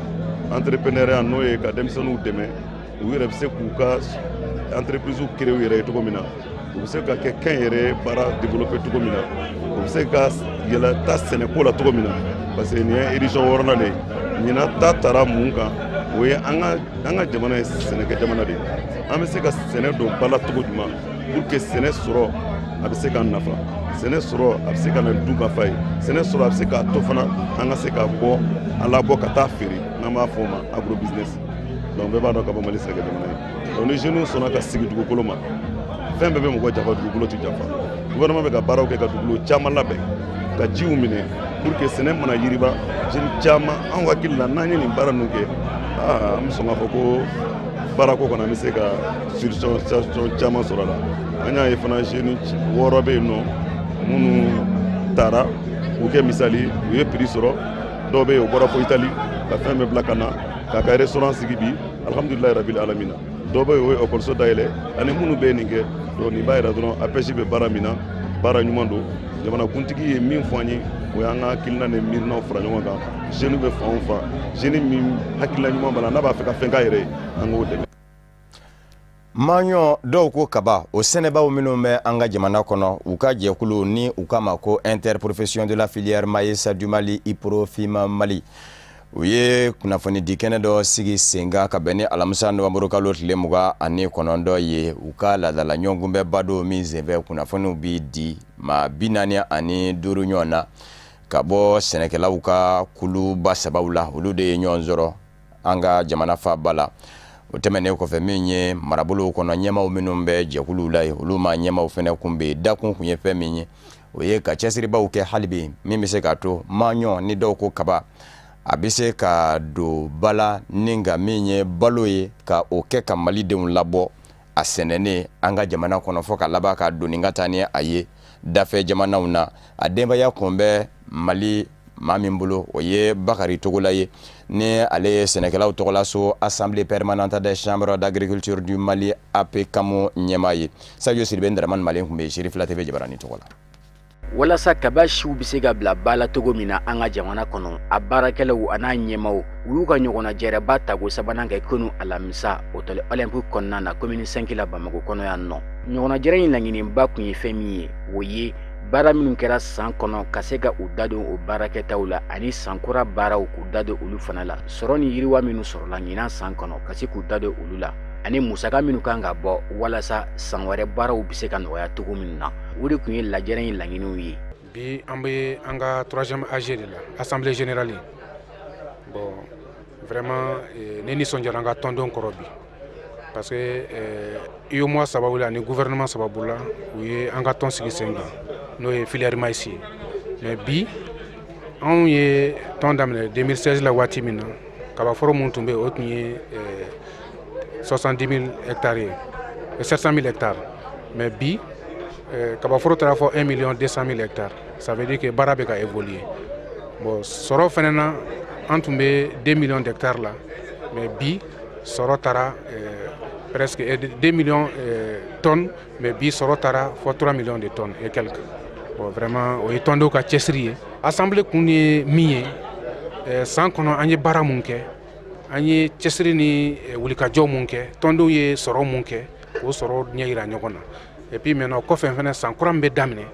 entrepreneuriat, n'o ye ka denmisɛnninw dɛmɛ u yɛrɛ bɛ se k'u ka entreprise créer u yɛrɛ ye cogo min na, u bɛ se ka kɛ kɛnyɛrɛ baara développer cogo min na, u bɛ se ka yɛlɛ ta sɛnɛko la cogo min na, parce que nin ye édition wɔɔrɔnan de ye. Ɲinan ta taara mun kan? O ye an ka jamana ye sɛnɛkɛ jamana de ye. An bɛ se ka sɛnɛ don ba la cogo jumɛn pour que sɛnɛ sɔrɔ a bɛ se k'an nafa, sɛnɛ sɔrɔ a bɛ se ka na dunkafa ye, sɛnɛ sɔrɔ a bɛ se k'a to fana an ka se ka bɔ a labɔ ka taa feere, n'an b'a fɔ o ma agro business. Donc bɛɛ b'a dɔn ka bɔ Mali sɛnɛkɛ jamana ye. Donc ni jeunes sɔnna ka sigi dugukolo ma, fɛn bɛɛ bɛ mɔgɔ janfa, dugukolo tɛ janfa. Gouvernement bɛ ka baaraw kɛ ka dugukolo caman labɛn ka jiw minɛ pour que sɛnɛ mana yiriba, jeune caman. Anw hakili la, n'an ye nin baara ninnu kɛ, aa, an bɛ sɔn k'a fɔ ko baarako kɔnɔ, an bɛ se ka solution caman sɔrɔ a la. An y'a ye fana, jeune 6 bɛ yen nɔ minnu taara k'u kɛ misali, u ye prix sɔrɔ. Dɔw bɛ yen, u bɔra fo Itali ka fɛn bɛɛ bila ka na k'a ka restaurant sigi bi, alhamdulilayi rabil alamina. Dɔw bɛ yen, o ye ekɔliso dayɛlɛ, ani minnu bɛ nin kɛ. Donc nin b'a yira dɔrɔn APEJ bɛ baara min na, baara ɲuman don. Jamanakuntigi ye min fɔ an ye, o y'an ka hakilina ni miirinaw fara ɲɔgɔn kan. Jeune bɛ fan o fan, jeune min hakilina ɲuman b'a la, n'a b'a fɛ ka fɛn k'a yɛrɛ ye, an k'o dɛmɛ. Maɲɔ, dɔw ko kaba, o sɛnɛbaw minnu bɛ an ka jamana kɔnɔ, u ka jɛkulu ni u k'a ma ko Interprofession de la filière maïs du Mali, IPROFIMA Mali, u ye kunnafoni di kɛnɛ dɔ sigi sen kan ka bɛn ni alamisa nowanburukalo tile 29 ye, u ka laadala ɲɔgɔnkunbɛnba don min senfɛ kunnafoniw bi di maa 45 ɲɔgɔn na ka bɔ sɛnɛkɛlaw ka kuluba sabaw la. Olu de ye ɲɔgɔn sɔrɔ an ka jamana faaba la. O tɛmɛnen kɔfɛ, min ye marabolow kɔnɔ ɲɛmaw minnu bɛ jɛkuluw la ye, olu ma ɲɛmaw fɛnɛ kun bɛ dakun kun ye fɛn min ye, o ye ka cɛsiribaw kɛ hali bi min bɛ se k'a to maɲɔ ni dɔw ko kaba, a bɛ se ka don ba la ni ka min ye balo ye, ka o kɛ ka malidenw labɔ a sɛnɛnen an ka jamana kɔnɔ, fɔ ka laban ka doni ka taa ni a ye dafɛ jamanaw na. A denbaya kun bɛ Mali maa min bolo, o ye Bakari Togola ye, ni ale ye sɛnɛkɛlaw tɔgɔlaso Assemblée permanente des chambres d'agriculture du Mali, APCAM ɲɛmaa ye. Sadio Sidibe Dramane Malen tun bɛ Seri Fila TV jabaranin tɔgɔ la. Walasa kaba siw bɛ se ka bila ba la cogo min na an ka jamana kɔnɔ, a baarakɛlaw an'a ɲɛmaw, u y'u ka ɲɔgɔnna jɛrɛba tago sabanan kɛ kunu alamisa Hôtel Olympique kɔnɔna na, commune 5 la, Bamakɔ kɔnɔ yan nɔ. Ɲɔgɔnna jɛrɛ in laɲiniba tun ye fɛn min ye, o ye baara minnu kɛra san kɔnɔ, ka se ka u da don o baarakɛtaw la, ani sankura baaraw, k'u da don olu fana la, sɔrɔ ni yiriwa minnu sɔrɔla ɲinan san kɔnɔ, ka se k'u da don olu la, ani musaka minnu kan ka bɔ walasa san wɛrɛ baaraw bɛ se ka nɔgɔya cogo min na. O de tun ye lajɛrɛ in laɲiniw ye. Bi, an bɛ an ka troisième AG de la, assemblée générale. Bon, vraiment, ne nisɔndiyara an ka tɔndenw kɔrɔ bi, parce que UEMOA sababu la ani gouvernement sababu la, u ye an ka tɔn sigi sen kan, n'o ye filière maïs ye. Mais bi, anw ye tɔn daminɛ 2016 la. Waati min na kabaforo mun tun bɛ yen, o tun ye 70 000 hectares ye, 700 000 hectares. Mais bi, kabaforo taara fɔ 1 million 200 000 hectares. Ça veut dire que baara bɛ ka évoluer. Bon, sɔrɔ fɛnɛ na, an tun bɛ 2 millions d'hectares la, mais bi sɔrɔ taara presque 2 millions tonnes, mais bi sɔrɔ taara fɔ 3 millions de tonnes et quelques. Bon, vraiment, o ye tɔndenw ka cɛsiri ye. Assemblée kun ye min ye, san kɔnɔ an ye baara mun kɛ, an ye cɛsiri ni wulikajɔ mun kɛ, tɔndenw ye sɔrɔ mun kɛ, k'o sɔrɔ ɲɛ yira ɲɔgɔn na. Et puis maintenant, kɔfɛ fɛnɛ, san kura min bɛ daminɛ,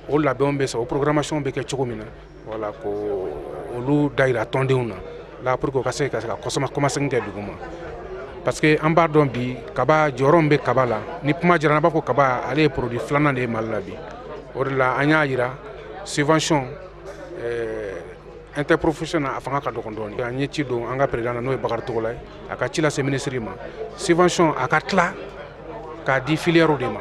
o labɛnw bɛ sɔrɔ, o programmation bɛ kɛ cogo min na, voilà, ko olu da yira tɔndenw na la pour que o ka se ka kɔmasegin kɛ dugu ma, parce que an b'a dɔn bi, kaba jɔyɔrɔ min bɛ kaba la, ni kuma jara, an b'a fɔ kaba ale ye produit filanan de ye Mali la bi. O de la an y'a yira subvention interprofession na, a fanga ka dɔgɔn dɔɔni. An ye ci don an ka président na, n'o ye Bakari Togola ye, a ka ci lase ministre ma, subvention a ka tila k'a di filière de ma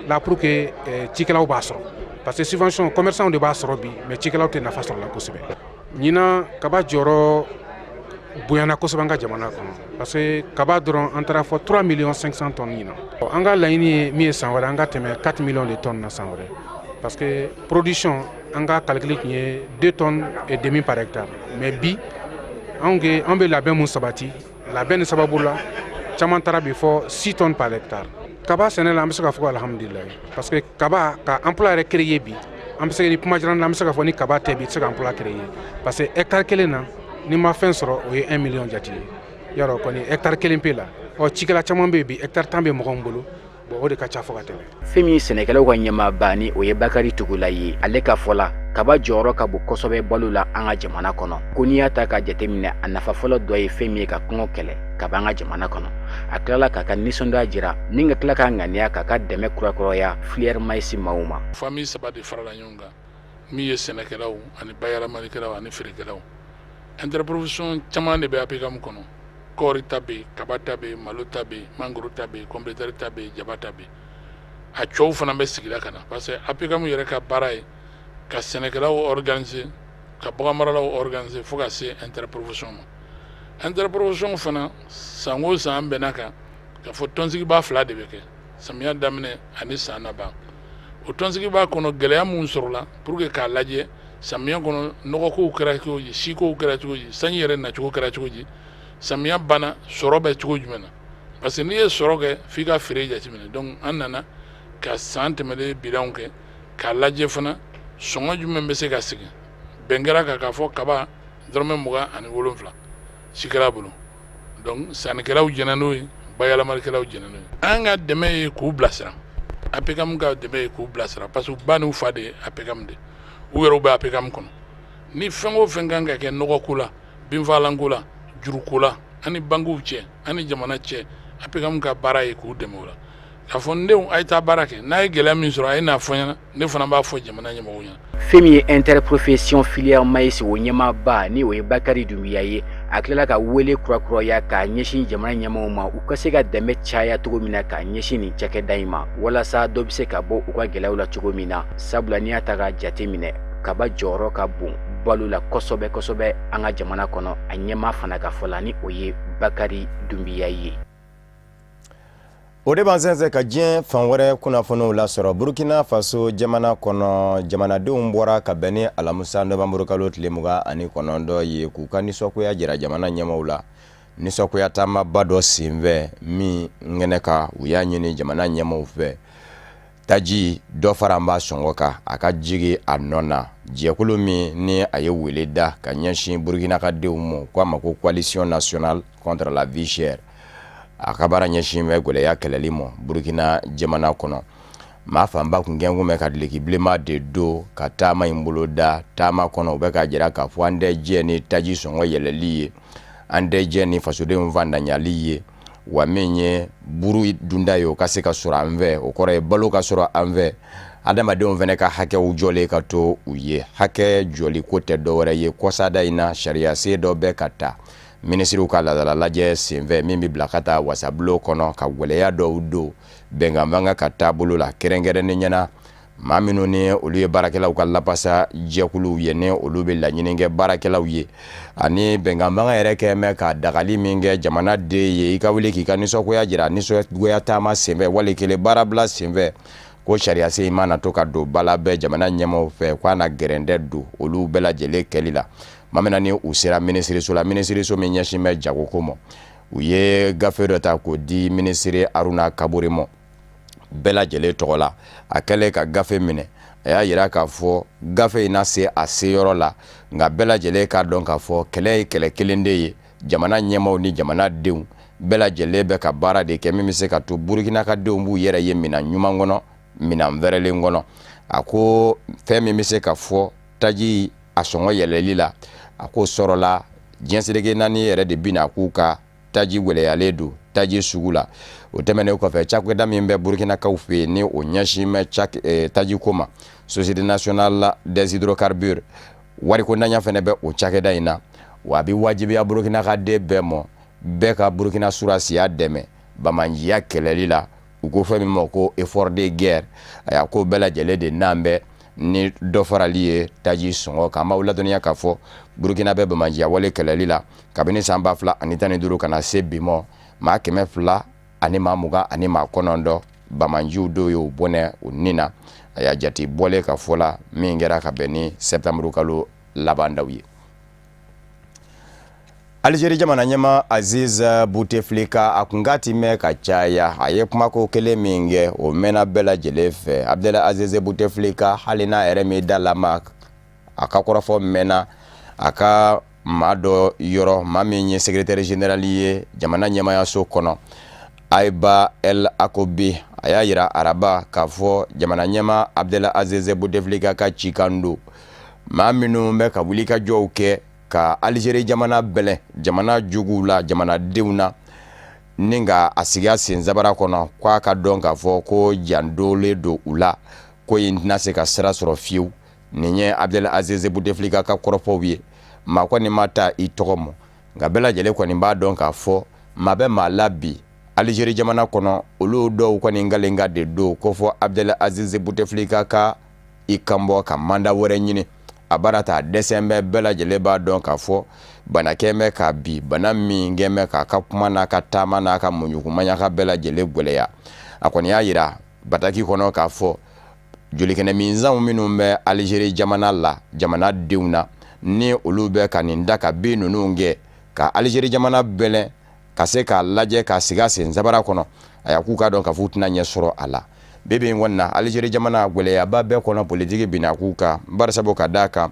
la pour que cikɛlaw b'a sɔrɔ, parce que subvention, commerçant de b'a sɔrɔ bi, mais cikɛlaw tɛ nafa sɔrɔ la kosɛbɛ. Ɲinan, kaba jɔyɔrɔ bonyana kosɛbɛ an ka jamana kɔnɔ, parce que kaba dɔrɔn, an taara fɔ 3 millions 500 tonnes ɲinan. An ka laɲini ye min ye, san wɛrɛ an ka tɛmɛ 4 millions de tonnes na san wɛrɛ, parce que production, an ka calcul tun ye 2 tonnes et demi par hectare, mais bi anw ke an bɛ labɛn mun sabati, labɛn ni sababu la, caman taara bi fɔ 6 tonnes par hectare. Kaba sɛnɛ la, an bɛ se k'a fɔ ko alhamdulilayi, parce que kaba ka emploi yɛrɛ créer bi, an bɛ se ni kuma diyara, an bɛ se k'a fɔ ni kaba tɛ bi, i tɛ se ka emploi créer, parce que hectare kelen na, n'i ma fɛn sɔrɔ, o ye 1 million jate ye yarɔ kɔni hectare kelen pe la. Ɔ, cikɛla caman bɛ yen bi, hectare 10 bɛ mɔgɔ min bolo. Bon, o de ka ca fo ka tɛmɛ. Fɛn min ye sɛnɛkɛlaw ka ɲɛmaaba ni o ye Bakari Togola ye, ale ka fɔ la. Kaba jɔyɔrɔ ka bon kosɛbɛ balo la an ka jamana kɔnɔ. Ko n'i y'a ta k'a jateminɛ, a nafa fɔlɔ dɔ ye fɛn min ye ka kɔngɔ kɛlɛ ka bɔ an ka jamana kɔnɔ. A tilala k'a ka nisɔndiya jira ni ka tila k'a ŋaniya k'a ka dɛmɛ kurakuraya filière maïs maaw ma. Famille saba de farala ɲɔgɔn kan, min ye sɛnɛkɛlaw ani bayɛlɛmalikɛlaw ani feerekɛlaw. Interprofession caman de bɛ APCAM kɔnɔ. Kɔɔri ta bɛ yen, kaba ta bɛ yen, malo ta bɛ yen, mangoro ta bɛ yen, pɔmɛritɛri ta bɛ yen, jaba ta bɛ yen. A cɛw fana bɛ sigida ka na parce que APCAM yɛrɛ ka baara ye ka sɛnɛkɛlaw organiser, ka baganmaralaw organiser fo ka se interprofession ma. Interprofession fana, san o san an bɛnna kan k'a fɔ tɔnsigiba fila de bɛ kɛ, samiya daminɛ ani san laban. O tɔnsigiba kɔnɔ, gɛlɛya min sɔrɔla pour que k'a lajɛ samiya kɔnɔ, nɔgɔkow kɛra cogo di, sikow kɛra cogo di, sanji yɛrɛ nacogo kɛra cogo di, samiya banna, sɔrɔ bɛ cogo jumɛn na, parce que n'i ye sɔrɔ kɛ, f'i ka feere jateminɛ. Donc an nana ka san tɛmɛnen bilanw kɛ k'a lajɛ fana sɔngɔ jumɛn bɛ se ka sigi. Bɛn kɛra kan k'a fɔ kaba dɔrɔmɛ 27 cikɛla bolo. Donc sannikɛlaw jɛnna n'o ye, bayɛlɛmalikɛlaw jɛnna n'o ye. An ka dɛmɛ ye k'u bilasira. APCAM ka dɛmɛ ye k'u bilasira parce que ba n'u fa de ye APCAM de, u yɛrɛw bɛ APCAM kɔnɔ. Ni fɛn o fɛn kan ka kɛ nɔgɔko la, binfagalanko la, juruko la, an ni bankiw cɛ, an ni jamana cɛ, APCAM ka baara ye k'u dɛmɛ o la, k'a fɔ n denw, a ye taa baara kɛ, n'a ye gɛlɛya min sɔrɔ, a ye n'a fɔ n ɲɛna, ne fana b'a fɔ jamana ɲɛmɔgɔw ɲɛna. Fɛn min ye interprofession filière maïs o ɲɛmaaba, ni o ye Bakari Dunbiya ye, a tilala ka wele kurakuraya k'a ɲɛsin jamana ɲɛmaaw ma, u ka se ka dɛmɛ caya cogo min na k'a ɲɛsin nin cakɛda in ma, walasa dɔ bɛ se ka bɔ u ka gɛlɛyaw la cogo min na, sabula n'i y'a ta k'a jate minɛ, kaba jɔyɔrɔ ka bon balo la kosɛbɛ kosɛbɛ an ka jamana kɔnɔ. A ɲɛmaa fana ka fɔ la, ni o ye Bakari Dunbiya ye. O de b'an sɛnsɛn ka diɲɛ fan wɛrɛ kunnafoniw lasɔrɔ. Burkina Faso jamana kɔnɔ, jamanadenw bɔra ka bɛn ni alamisa novanburukalo tile 29 ye k'u ka nisɔngoya jira jamana ɲɛmaaw la, nisɔngoya taamaba dɔ senfɛ min kɛnɛ kan, u y'a ɲini jamana ɲɛmaaw fɛ taji dɔ fara an b'a sɔngɔ kan, a ka jigi a nɔ na. Jɛkulu min ni a ye wele da ka ɲɛsin Burkina ka denw ma, k'a ma ko Coalition nationale contre la vie chère, a ka baara ɲɛsin bɛ gɛlɛya kɛlɛli ma Burkina jamana kɔnɔ. Maa fanba kun kɛnkun bɛ ka duloki bilenman de don ka taama in bolo da. Taama kɔnɔ, u bɛ k'a jira k'a fɔ an tɛ jɛ ni taji sɔngɔ yɛlɛli ye, an tɛ jɛ ni fasodenw fantanyali ye, wa min ye buru dunda ye, o ka se ka sɔrɔ an fɛ, o kɔrɔ ye balo ka sɔrɔ an fɛ, adamadenw fana ka hakɛw jɔlen ka to u ye. Hakɛ jɔli ko tɛ dɔwɛrɛ ye, kɔsada in na sariyasen dɔ bɛ ka ta minisiriw ka laadala lajɛ senfɛ min bɛ bila ka taa wasabulon kɔnɔ ka gɛlɛya dɔw don bɛnkan fanga ka taabolo la, kɛrɛnkɛrɛnnenya na maa minnu ni olu ye baarakɛlaw ka lapasa jɛkuluw ye, ni olu bɛ laɲini kɛ baarakɛlaw ye, ani bɛnkan fanga yɛrɛ kɛ mɛn ka dagali min kɛ jamana den ye i ka wuli k'i ka nisɔngoya jira nisɔngoya taama senfɛ wali kelen baarabila senfɛ, ko sariyasen in mana to ka don bala bɛɛ jamana ɲɛmaaw fɛ, k'a na gɛrɛntɛ don olu bɛɛ lajɛlen kɛli la. Maa min ni u sera minisiriso la, minisiriso min ɲɛsin bɛ jagoko ma, u ye gafe dɔ ta k'o di minisiri Aruna Kabore ma bɛɛ lajɛlen tɔgɔ la. A kɛlen ka gafe minɛ, a y'a jira k'a fɔ gafe in na se a seyɔrɔ la, nka bɛɛ lajɛlen k'a dɔn k'a fɔ kɛlɛ ye kɛlɛ kelen de ye. Jamana ɲɛmaaw ni jamana denw bɛɛ lajɛlen bɛ ka baara de kɛ min bɛ se ka to Burukina ka denw b'u yɛrɛ ye minɛn ɲuman kɔnɔ, minɛn fɛrɛlen kɔnɔ. A ko fɛn min bɛ se ka fɔ taji a sɔngɔ yɛlɛli la, a ko sɔrɔla diɲɛ seleke naani yɛrɛ de bɛna k'u ka taji gɛlɛyalen don taji sugu la. O tɛmɛnen kɔfɛ, cakɛda min bɛ burukinakaw fɛ yen ni o ɲɛsin bɛ tajiko ma, Société nationale des hydrocarbures, wariko ntanya fana bɛ o cakɛda in na, wa a bɛ wajibiya Burukina ka den bɛɛ ma, bɛɛ ka Burukina surasiya dɛmɛ banbaanciya kɛlɛli la. U ko fɛn min ma ko effort de guerre, a y'a ko bɛɛ lajɛlen de n'an bɛ ni dɔ farali ye taji sɔngɔ kan. An b'aw ladɔnniya k'a fɔ Burukina bɛ banbaanciya wale kɛlɛli la kabini san 2015 ka na se bi ma, maa 200 ani maa 29 banbaanciw dɔw y'u bɔnɛ u ni na. A y'a jate bɔlen ka fɔ la min kɛra ka bɛn ni septembre kalo laban daw ye. Alizeri jamana ɲɛmaa Aziz Bouteflika, a kun ka ti mɛn ka caya, a ye kumako kelen min kɛ, o mɛnna bɛɛ lajɛlen fɛ. Abdelaziz Bouteflika, hali n'a yɛrɛ m'i da lama, a ka kɔrɔfɔ mɛnna a ka maa dɔ yɔrɔ, maa min ye secrétaire général ye jamana ɲɛmaayaso kɔnɔ, Aiba El Akobi. A y'a yira araba k'a fɔ jamana ɲɛmaa Abdelaziz Bouteflika ka cikan don. Maa minnu bɛ ka wulikajɔw kɛ ka Alizeri jamana bɛlɛn jamana juguw la, jamanadenw na, ni ka a sigi a sen sabara kɔnɔ, k'a ka dɔn k'a fɔ ko jandolen don u la, ko in tɛna se ka sira sɔrɔ fiyewu. Nin ye Abdel Aziz Bouteflika ka kɔrɔfɔw ye. Maa kɔni ma ta i tɔgɔ ma, nka bɛɛ lajɛlen kɔni b'a dɔn k'a fɔ maa bɛ maa la bi Alizeri jamana kɔnɔ, olu dɔw kɔni kalenkan de don ko fɔ Abdel Aziz Bouteflika ka i kanbɔ ka manda wɛrɛ ɲini. A baara ta dɛsɛ bɛ, bɛɛ lajɛlen b'a dɔn k'a fɔ bana kɛn bɛ ka bi, bana min kɛn bɛ k'a ka kuma n'a ka taama n'a ka muɲukumaɲaka bɛɛ lajɛlen gwɛlɛya. A kɔni y'a yira bataki kɔnɔ k'a fɔ jolikɛnɛ minsanw minnu bɛ Alizeri jamana la, jamanadenw na, ni olu bɛ ka nin da ka bin ninnu kɛ ka Alizeri jamana bɛlɛn ka se k'a lajɛ k'a sigi a sen sabara kɔnɔ, a y'a k'u k'a dɔn k'a fɔ u tɛna ɲɛ sɔrɔ a la. Bi bi in kɔni na, Alizeri jamana gɛlɛyaba bɛɛ kɔnɔ politiki binakun kan, barisabu ka d'a kan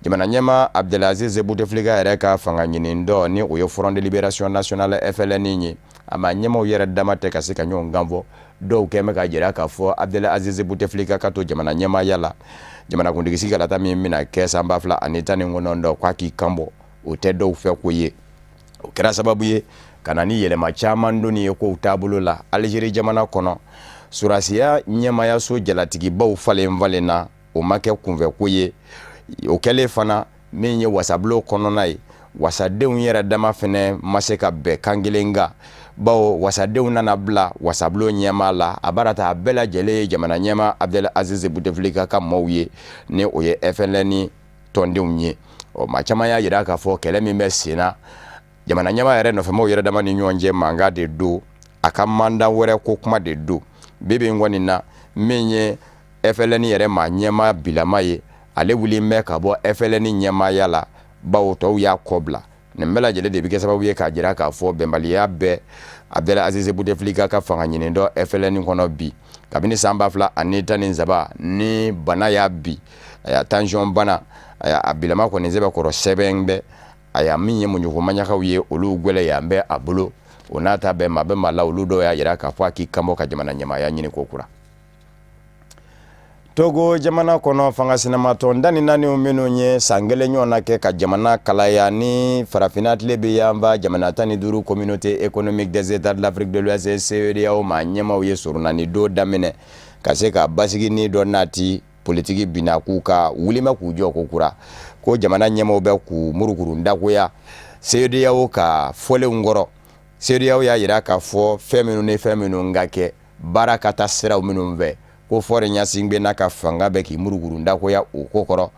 jamana ɲɛmaa Abdelaziz Bouteflika yɛrɛ ka fanga ɲini dɔ ni o ye Front de Libération Nationale FLN ye, a maa ɲɛmaaw yɛrɛ dama tɛ ka se ka ɲɔgɔn kan fɔ. Dɔw kɛn bɛ k'a jira k'a fɔ Abdelaziz Bouteflika ka to jamana ɲɛmaaya la, jamanakuntigi sigi kalata min bɛna kɛ san 2019, k'a k'i kanbɔ, o tɛ dɔw fɛ ko ye. O kɛra sababu ye ka na ni yɛlɛma caman donni ye kow taabolo la Alizeri jamana kɔnɔ. Sɔrɔdasiya ɲɛmaayaso jalatigibaw falen falenna, o ma kɛ kunfɛko ye. O kɛlen fana, min ye wasabulon kɔnɔna ye, wasadenw yɛrɛ dama fɛnɛ ma se ka bɛn kan kelen kan, bawo wasadenw nana bila wasabulon ɲɛmaa la. A baara ta a bɛɛ lajɛlen ye jamana ɲɛmaa Abdel Aziz Bouteflika ka maaw ye, ni o ye FLN tɔndenw ye. Ɔ, maa caman y'a jira k'a fɔ kɛlɛ min bɛ sen na jamana ɲɛmaa yɛrɛ nɔfɛmaaw yɛrɛ dama ni ɲɔgɔn cɛ, mankan de don, a ka manda wɛrɛ ko kuma de don. Bi bi in kɔni na, min ye FLN yɛrɛ maa ɲɛmaa bilama ye, ale wulilen bɛ ka bɔ FLN ɲɛmaaya la, bawo tɔw y'a kɔ bila. Nin bɛɛ lajɛlen de bɛ kɛ sababu ye k'a jira k'a fɔ bɛnbaliya bɛ Abdel Aziz Bouteflika ka fanga ɲini dɔ FLN kɔnɔ bi. Kabini san 2013 ni bana y'a bi, a tension bana, a bilama kɔni sɛbɛkɔrɔ sɛbɛn bɛ a min ye muɲukumaɲakaw ye, olu gwɛlɛya bɛ a bolo. O n'a ta bɛɛ, maa bɛ maa la, olu dɔw y'a jira k'a fɔ a k'i kanbɔ ka jamana ɲɛmaaya ɲini ko kura. Togo jamana kɔnɔ, fanga sinamatɔn 14 minnu ye san kelen ɲɔgɔn na kɛ ka jamana kalaya ni farafinna tilebin yanfan jamana 15 Communauté économique des États de l'Afrique de l'Ouest CEDEAO maa ɲɛmaaw ye surunani don daminɛ ka se ka basigi ni dɔ nati politiki binakun kan, wuli bɛ k'u jɔ ko kura ko jamana ɲɛmaaw bɛ k'u murukuru dagoya CEDEAO ka fɔlenw kɔrɔ. CEDEAO y'a jira k'a fɔ fɛn minnu ni fɛn minnu ka kɛ baara ka taa siraw minnu fɛ, ko Faure Gnassingbé n'a ka fanga bɛ k'i murukuru dagoya o ko kɔrɔ,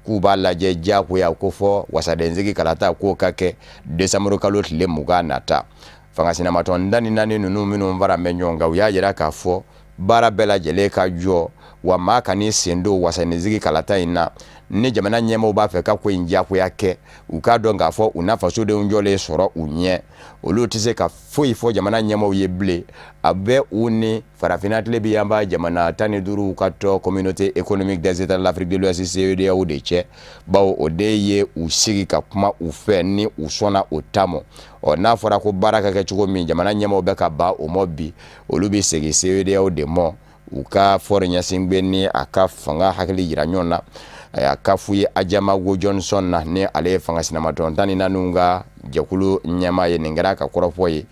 k'u b'a lajɛ diyagoya ko fɔ wasadensigi kalata k'o ka kɛ desanburu kalo tile 20 nata. Fanga sinamatɔn 14 ninnu minnu fara bɛ ɲɔgɔn kan, u y'a jira k'a fɔ baara bɛɛ lajɛlen ka jɔ wa maa kan'i sen don wasadensigi kalata in na. Ni jamana ɲɛmaaw b'a fɛ ka ko in diyagoya kɛ, u k'a dɔn k'a fɔ u na fasodenw jɔlen sɔrɔ u ɲɛ. Olu tɛ se ka foyi fɔ jamana ɲɛmaaw ye bilen. A bɛ u ni farafinna tilebin yanfan jamana 15 ka tɔn Communauté économique des États de l'Afrique de l'Ouest CEDEAO de cɛ, bawo o de ye u sigi ka kuma u fɛ ni u sɔnna o ta mɔ. Ɔ, n'a fɔra ko baara ka kɛ cogo min, jamana ɲɛmaaw bɛ ka ban o mɔ bi, olu bɛ segin CEDEAO de mɔ. U ka Faure Gnassingbé ni a ka fanga hakili jira ɲɔgɔn na. A ka Houphouët Adjamagbo Johnson na, ni ale ye fanga sinamatɔn 14 ka jɛkulu ɲɛmaa ye, nin kɛra a ka kɔrɔfɔ ye.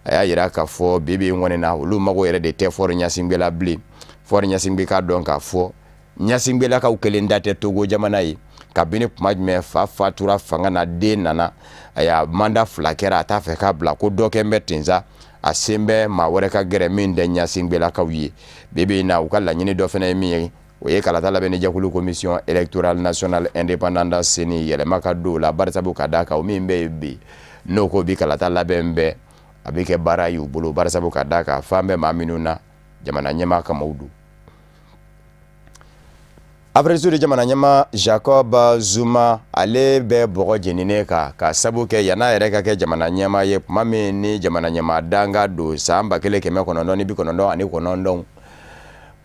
A y'a jira k'a fɔ bi bi in kɔni na, olu mago yɛrɛ de tɛ Faure Gnassingbé la bilen. Faure Gnassingbé k'a dɔn k'a fɔ Gnassingbélakaw kelen da tɛ Togo jamana ye. Kabini tuma jumɛn fa fatura fanga na, den nana, a y'a manda fila kɛra, a t'a fɛ k'a bila ko dɔ kɛ bɛ ten sa, a sen bɛ maa wɛrɛ ka gɛrɛ min tɛ Gnassingbélakaw ye. Bi bi in na, u ka laɲini dɔ fana ye min ye, o ye kalata labɛnni jɛkulu Commission électorale nationale indépendante CENI yɛlɛma ka don o la, barisabu ka d'a kan o min bɛ yen bi, n'o ko bi kalata labɛn bɛɛ a bɛ kɛ baara y'u bolo, barisabu ka d'a kan fan bɛ maa minnu na, jamana ɲɛmaa kamaw don. Afrique du Sud jamana ɲɛmaa Jacob Zuma, ale bɛ bɔgɔ jeninen kan ka sabu kɛ yan'a yɛrɛ ka kɛ jamana ɲɛmaa ye, tuma min ni jamana ɲɛmaa dankan don san 1999,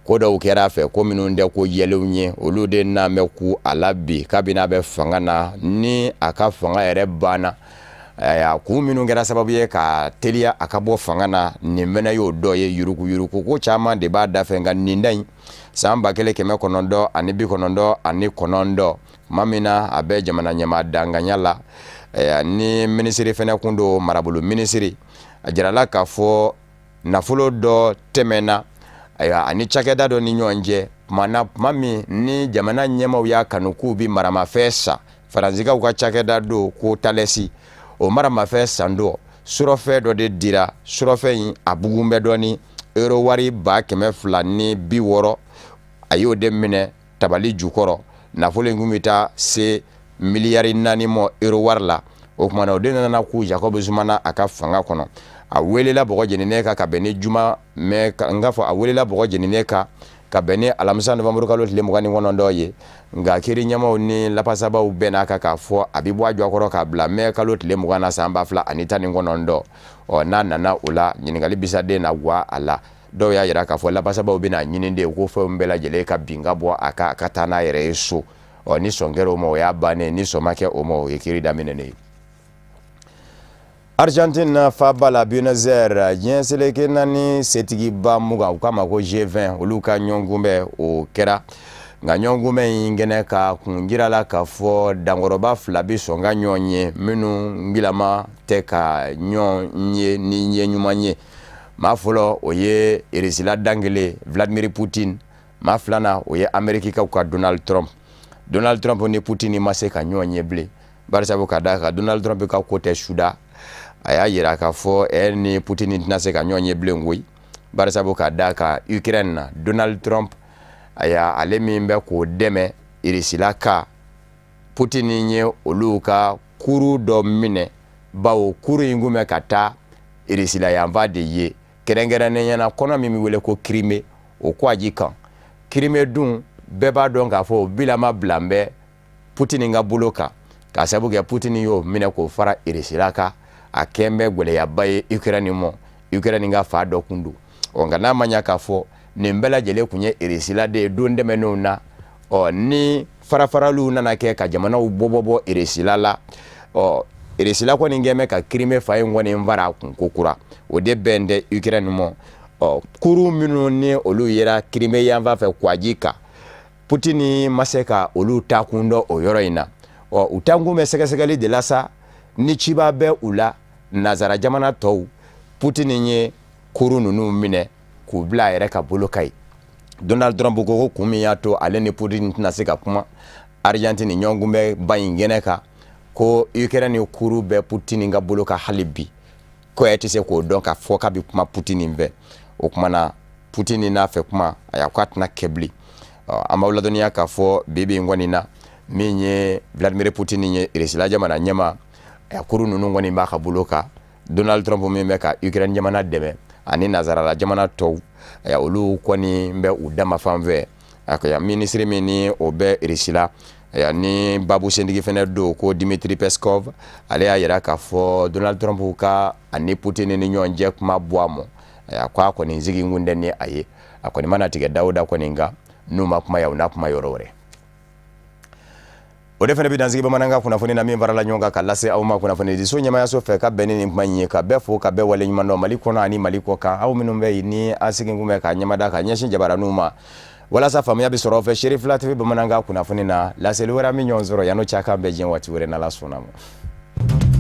ko dɔw kɛra a fɛ, ko minnu tɛ ko jɛlenw ye, olu de n'an bɛ ku a la bi kabini a bɛ fanga na. Ni a ka fanga yɛrɛ banna, a kun minnu kɛra sababu ye ka teliya a ka bɔ fanga na, nin fana y'o dɔ ye. Yuruguyurugu ko caman de b'a da fɛ, nka nin da in, san 1999, Tuma min na a bɛ jamana ɲɛmaa danganya la, ni minisiri fɛnɛ kun don, marabolo minisiri, a jirala k'a fɔ nafolo dɔ tɛmɛna, ayiwa, ani cakɛda dɔ ni ɲɔgɔn cɛ. Tuma na, tuma min ni jamana ɲɛmaaw y'a kanu k'u bi maramafɛn san, Faransikaw ka cakɛda don ko Thales, o maramafɛn san don, surɔfɛn dɔ de dira. Surɔfɛn in a bugun bɛ dɔɔni, euro wari 260,000, a y'o de minɛ tabali jukɔrɔ. Nafolo in kun bɛ taa se miliyari 4 ma euro wari la. O tuma na, o de nana ku Jacob Zuma na a ka fanga kɔnɔ. A welela bɔgɔ jeninen kan ka bɛn ni juma mɛ n k'a fɔ, a welela bɔgɔ jeninen kan ka bɛn ni alamisa novembre kalo tile 29 ye. Nka kiiri ɲɛmaaw ni lafasabaw bɛn'a kan k'a fɔ a bɛ bɔ a jɔkɔrɔ k'a bila mɛ kalo tile 20 na san 2019. Ɔ, n'a nana o la, ɲininkali bisaden na gwa a la. Dɔw y'a jira k'a fɔ lafasabaw bɛna ɲini de ko fɛnw bɛɛ lajɛlen ka bin ka bɔ a kan, a ka taa n'a yɛrɛ ye so. Ɔ, ni sɔn kɛra o ma, o y'a bannen. Ni sɔn ma kɛ o ma, o ye kiiri daminɛ ye. Argentine faaba la Buenos Aires, diɲɛ seleke naani setigiba 20, u k'a ma ko G20, olu ka ɲɔgɔnkunbɛn o kɛra. Nka ɲɔgɔnkunbɛn in kɛnɛ ka kun jirala k'a fɔ dankɔrɔba fila bɛ sɔn ka ɲɔgɔn ye minnu bilama tɛ ka ɲɔgɔn ye ni ɲɛ ɲuman ye. Maa fɔlɔ, o ye Irisila dankelen Vladimir Poutine. Maa filanan, o ye Amerikikaw ka Donald Trump. Donald Trump ni Poutine ma se ka ɲɔgɔn ye bilen, barisabu ka d'a kan Donald Trump ka ko tɛ suda. A y'a jira k'a fɔ ɛ ni Poutine tɛna se ka ɲɔgɔn ye bilen koyi, barisabu ka d'a kan Ukraine na, Donald Trump, aya, ale min bɛ k'o dɛmɛ Irisila ka, Poutine ye olu ka kuru dɔ minɛ, bawo kuru in kun bɛ ka taa Irisila yanfan de ye, kɛrɛnkɛrɛnnenya na kɔnɔ min bɛ wele ko Crimée, o kwaji kan. Crimée dun, bɛɛ b'a dɔn k'a fɔ o bilama bilan bɛ Poutine ka bolo kan, k'a sababu kɛ Poutine y'o minɛ k'o fara Irisila kan. A kɛn bɛ gɛlɛyaba ye Ukraine ma, Ukraine ka fa dɔ kun don. Ɔ, nka n'a ma ɲa k'a fɔ nin bɛɛ lajɛlen kun ye Irisila de ye don tɛmɛnenw na, ɔ, ni farafaraliw nana kɛ ka jamanaw bɔ bɔ Irisila la, ɔ, Irisila kɔni kɛn bɛ ka Crimée fa in kɔni fara a kun ko kura. O de bɛn tɛ Ukraine ma. Ɔ, kuru minnu ni olu yera Crimée yanfan fɛ kwaji kan, Poutine ma se ka olu taakun dɔn o yɔrɔ in na. Ɔ, u taakun bɛ sɛgɛsɛgɛli de la sa, ni ciba bɛ u la nazara jamana tɔw. Poutine ye kuru ninnu minɛ k'u bila a yɛrɛ ka bolo kan ye. Donald Trump ko kun min y'a to ale ni Poutine tɛna se ka kuma Argentine ɲɔgɔnkunbɛnba in kɛnɛ kan, ko Ukraine kuru bɛ Poutine ka bolo kan hali bi, ko e tɛ se k'o dɔn k'a fɔ k'a bɛ kuma Poutine fɛ. O kuma na, Poutine n'a fɛ kuma, a k'a tɛna kɛ bilen. An b'aw ladɔnniya k'a fɔ bi bi in kɔni na, min ye Vladimir Poutine ye, Irisila jamana ɲɛmaa, a kuru ninnu kɔni b'a ka bolo kan. Donald Trump min bɛ ka Ukraine jamana dɛmɛ ani nazarala jamana tɔw, olu kɔni bɛ u dama fan fɛ. A minisiri min ni o bɛ Irisila ni babu sentigi fɛnɛ don ko Dimitri Peskov, ale y'a yira k'a fɔ Donald Trump ka ani Poutine ni ɲɔgɔn cɛ kuma bɔ a ma. A ko a kɔni sigi kun tɛ ni a ye, a kɔni mana tigɛ dawuda kɔni kan, n'u ma kuma yan, u n'a kuma yɔrɔ wɛrɛ. O de fana bɛ dansigi bamanankan kunnafoni na min farala ɲɔgɔn kan ka lase aw ma kunnafonidiso ɲɛmayaso fɛ ka bɛn ni nin kuma in ye. Ka bɛɛ fo, ka bɛɛ waleɲuman dɔn Mali kɔnɔ ani Mali kɔ kan, aw minnu bɛ yen ni an sigi kun bɛ ka ɲɛmada ka ɲɛsin jabaraninw ma walasa faamuya bɛ sɔrɔ aw fɛ Serifila TV bamanankan kunnafoni na. Laseli wɛrɛ min ɲɔgɔn sɔrɔ yan'o cɛ, k'an bɛn diɲɛ waati wɛrɛ, n'Ala sɔnna ma.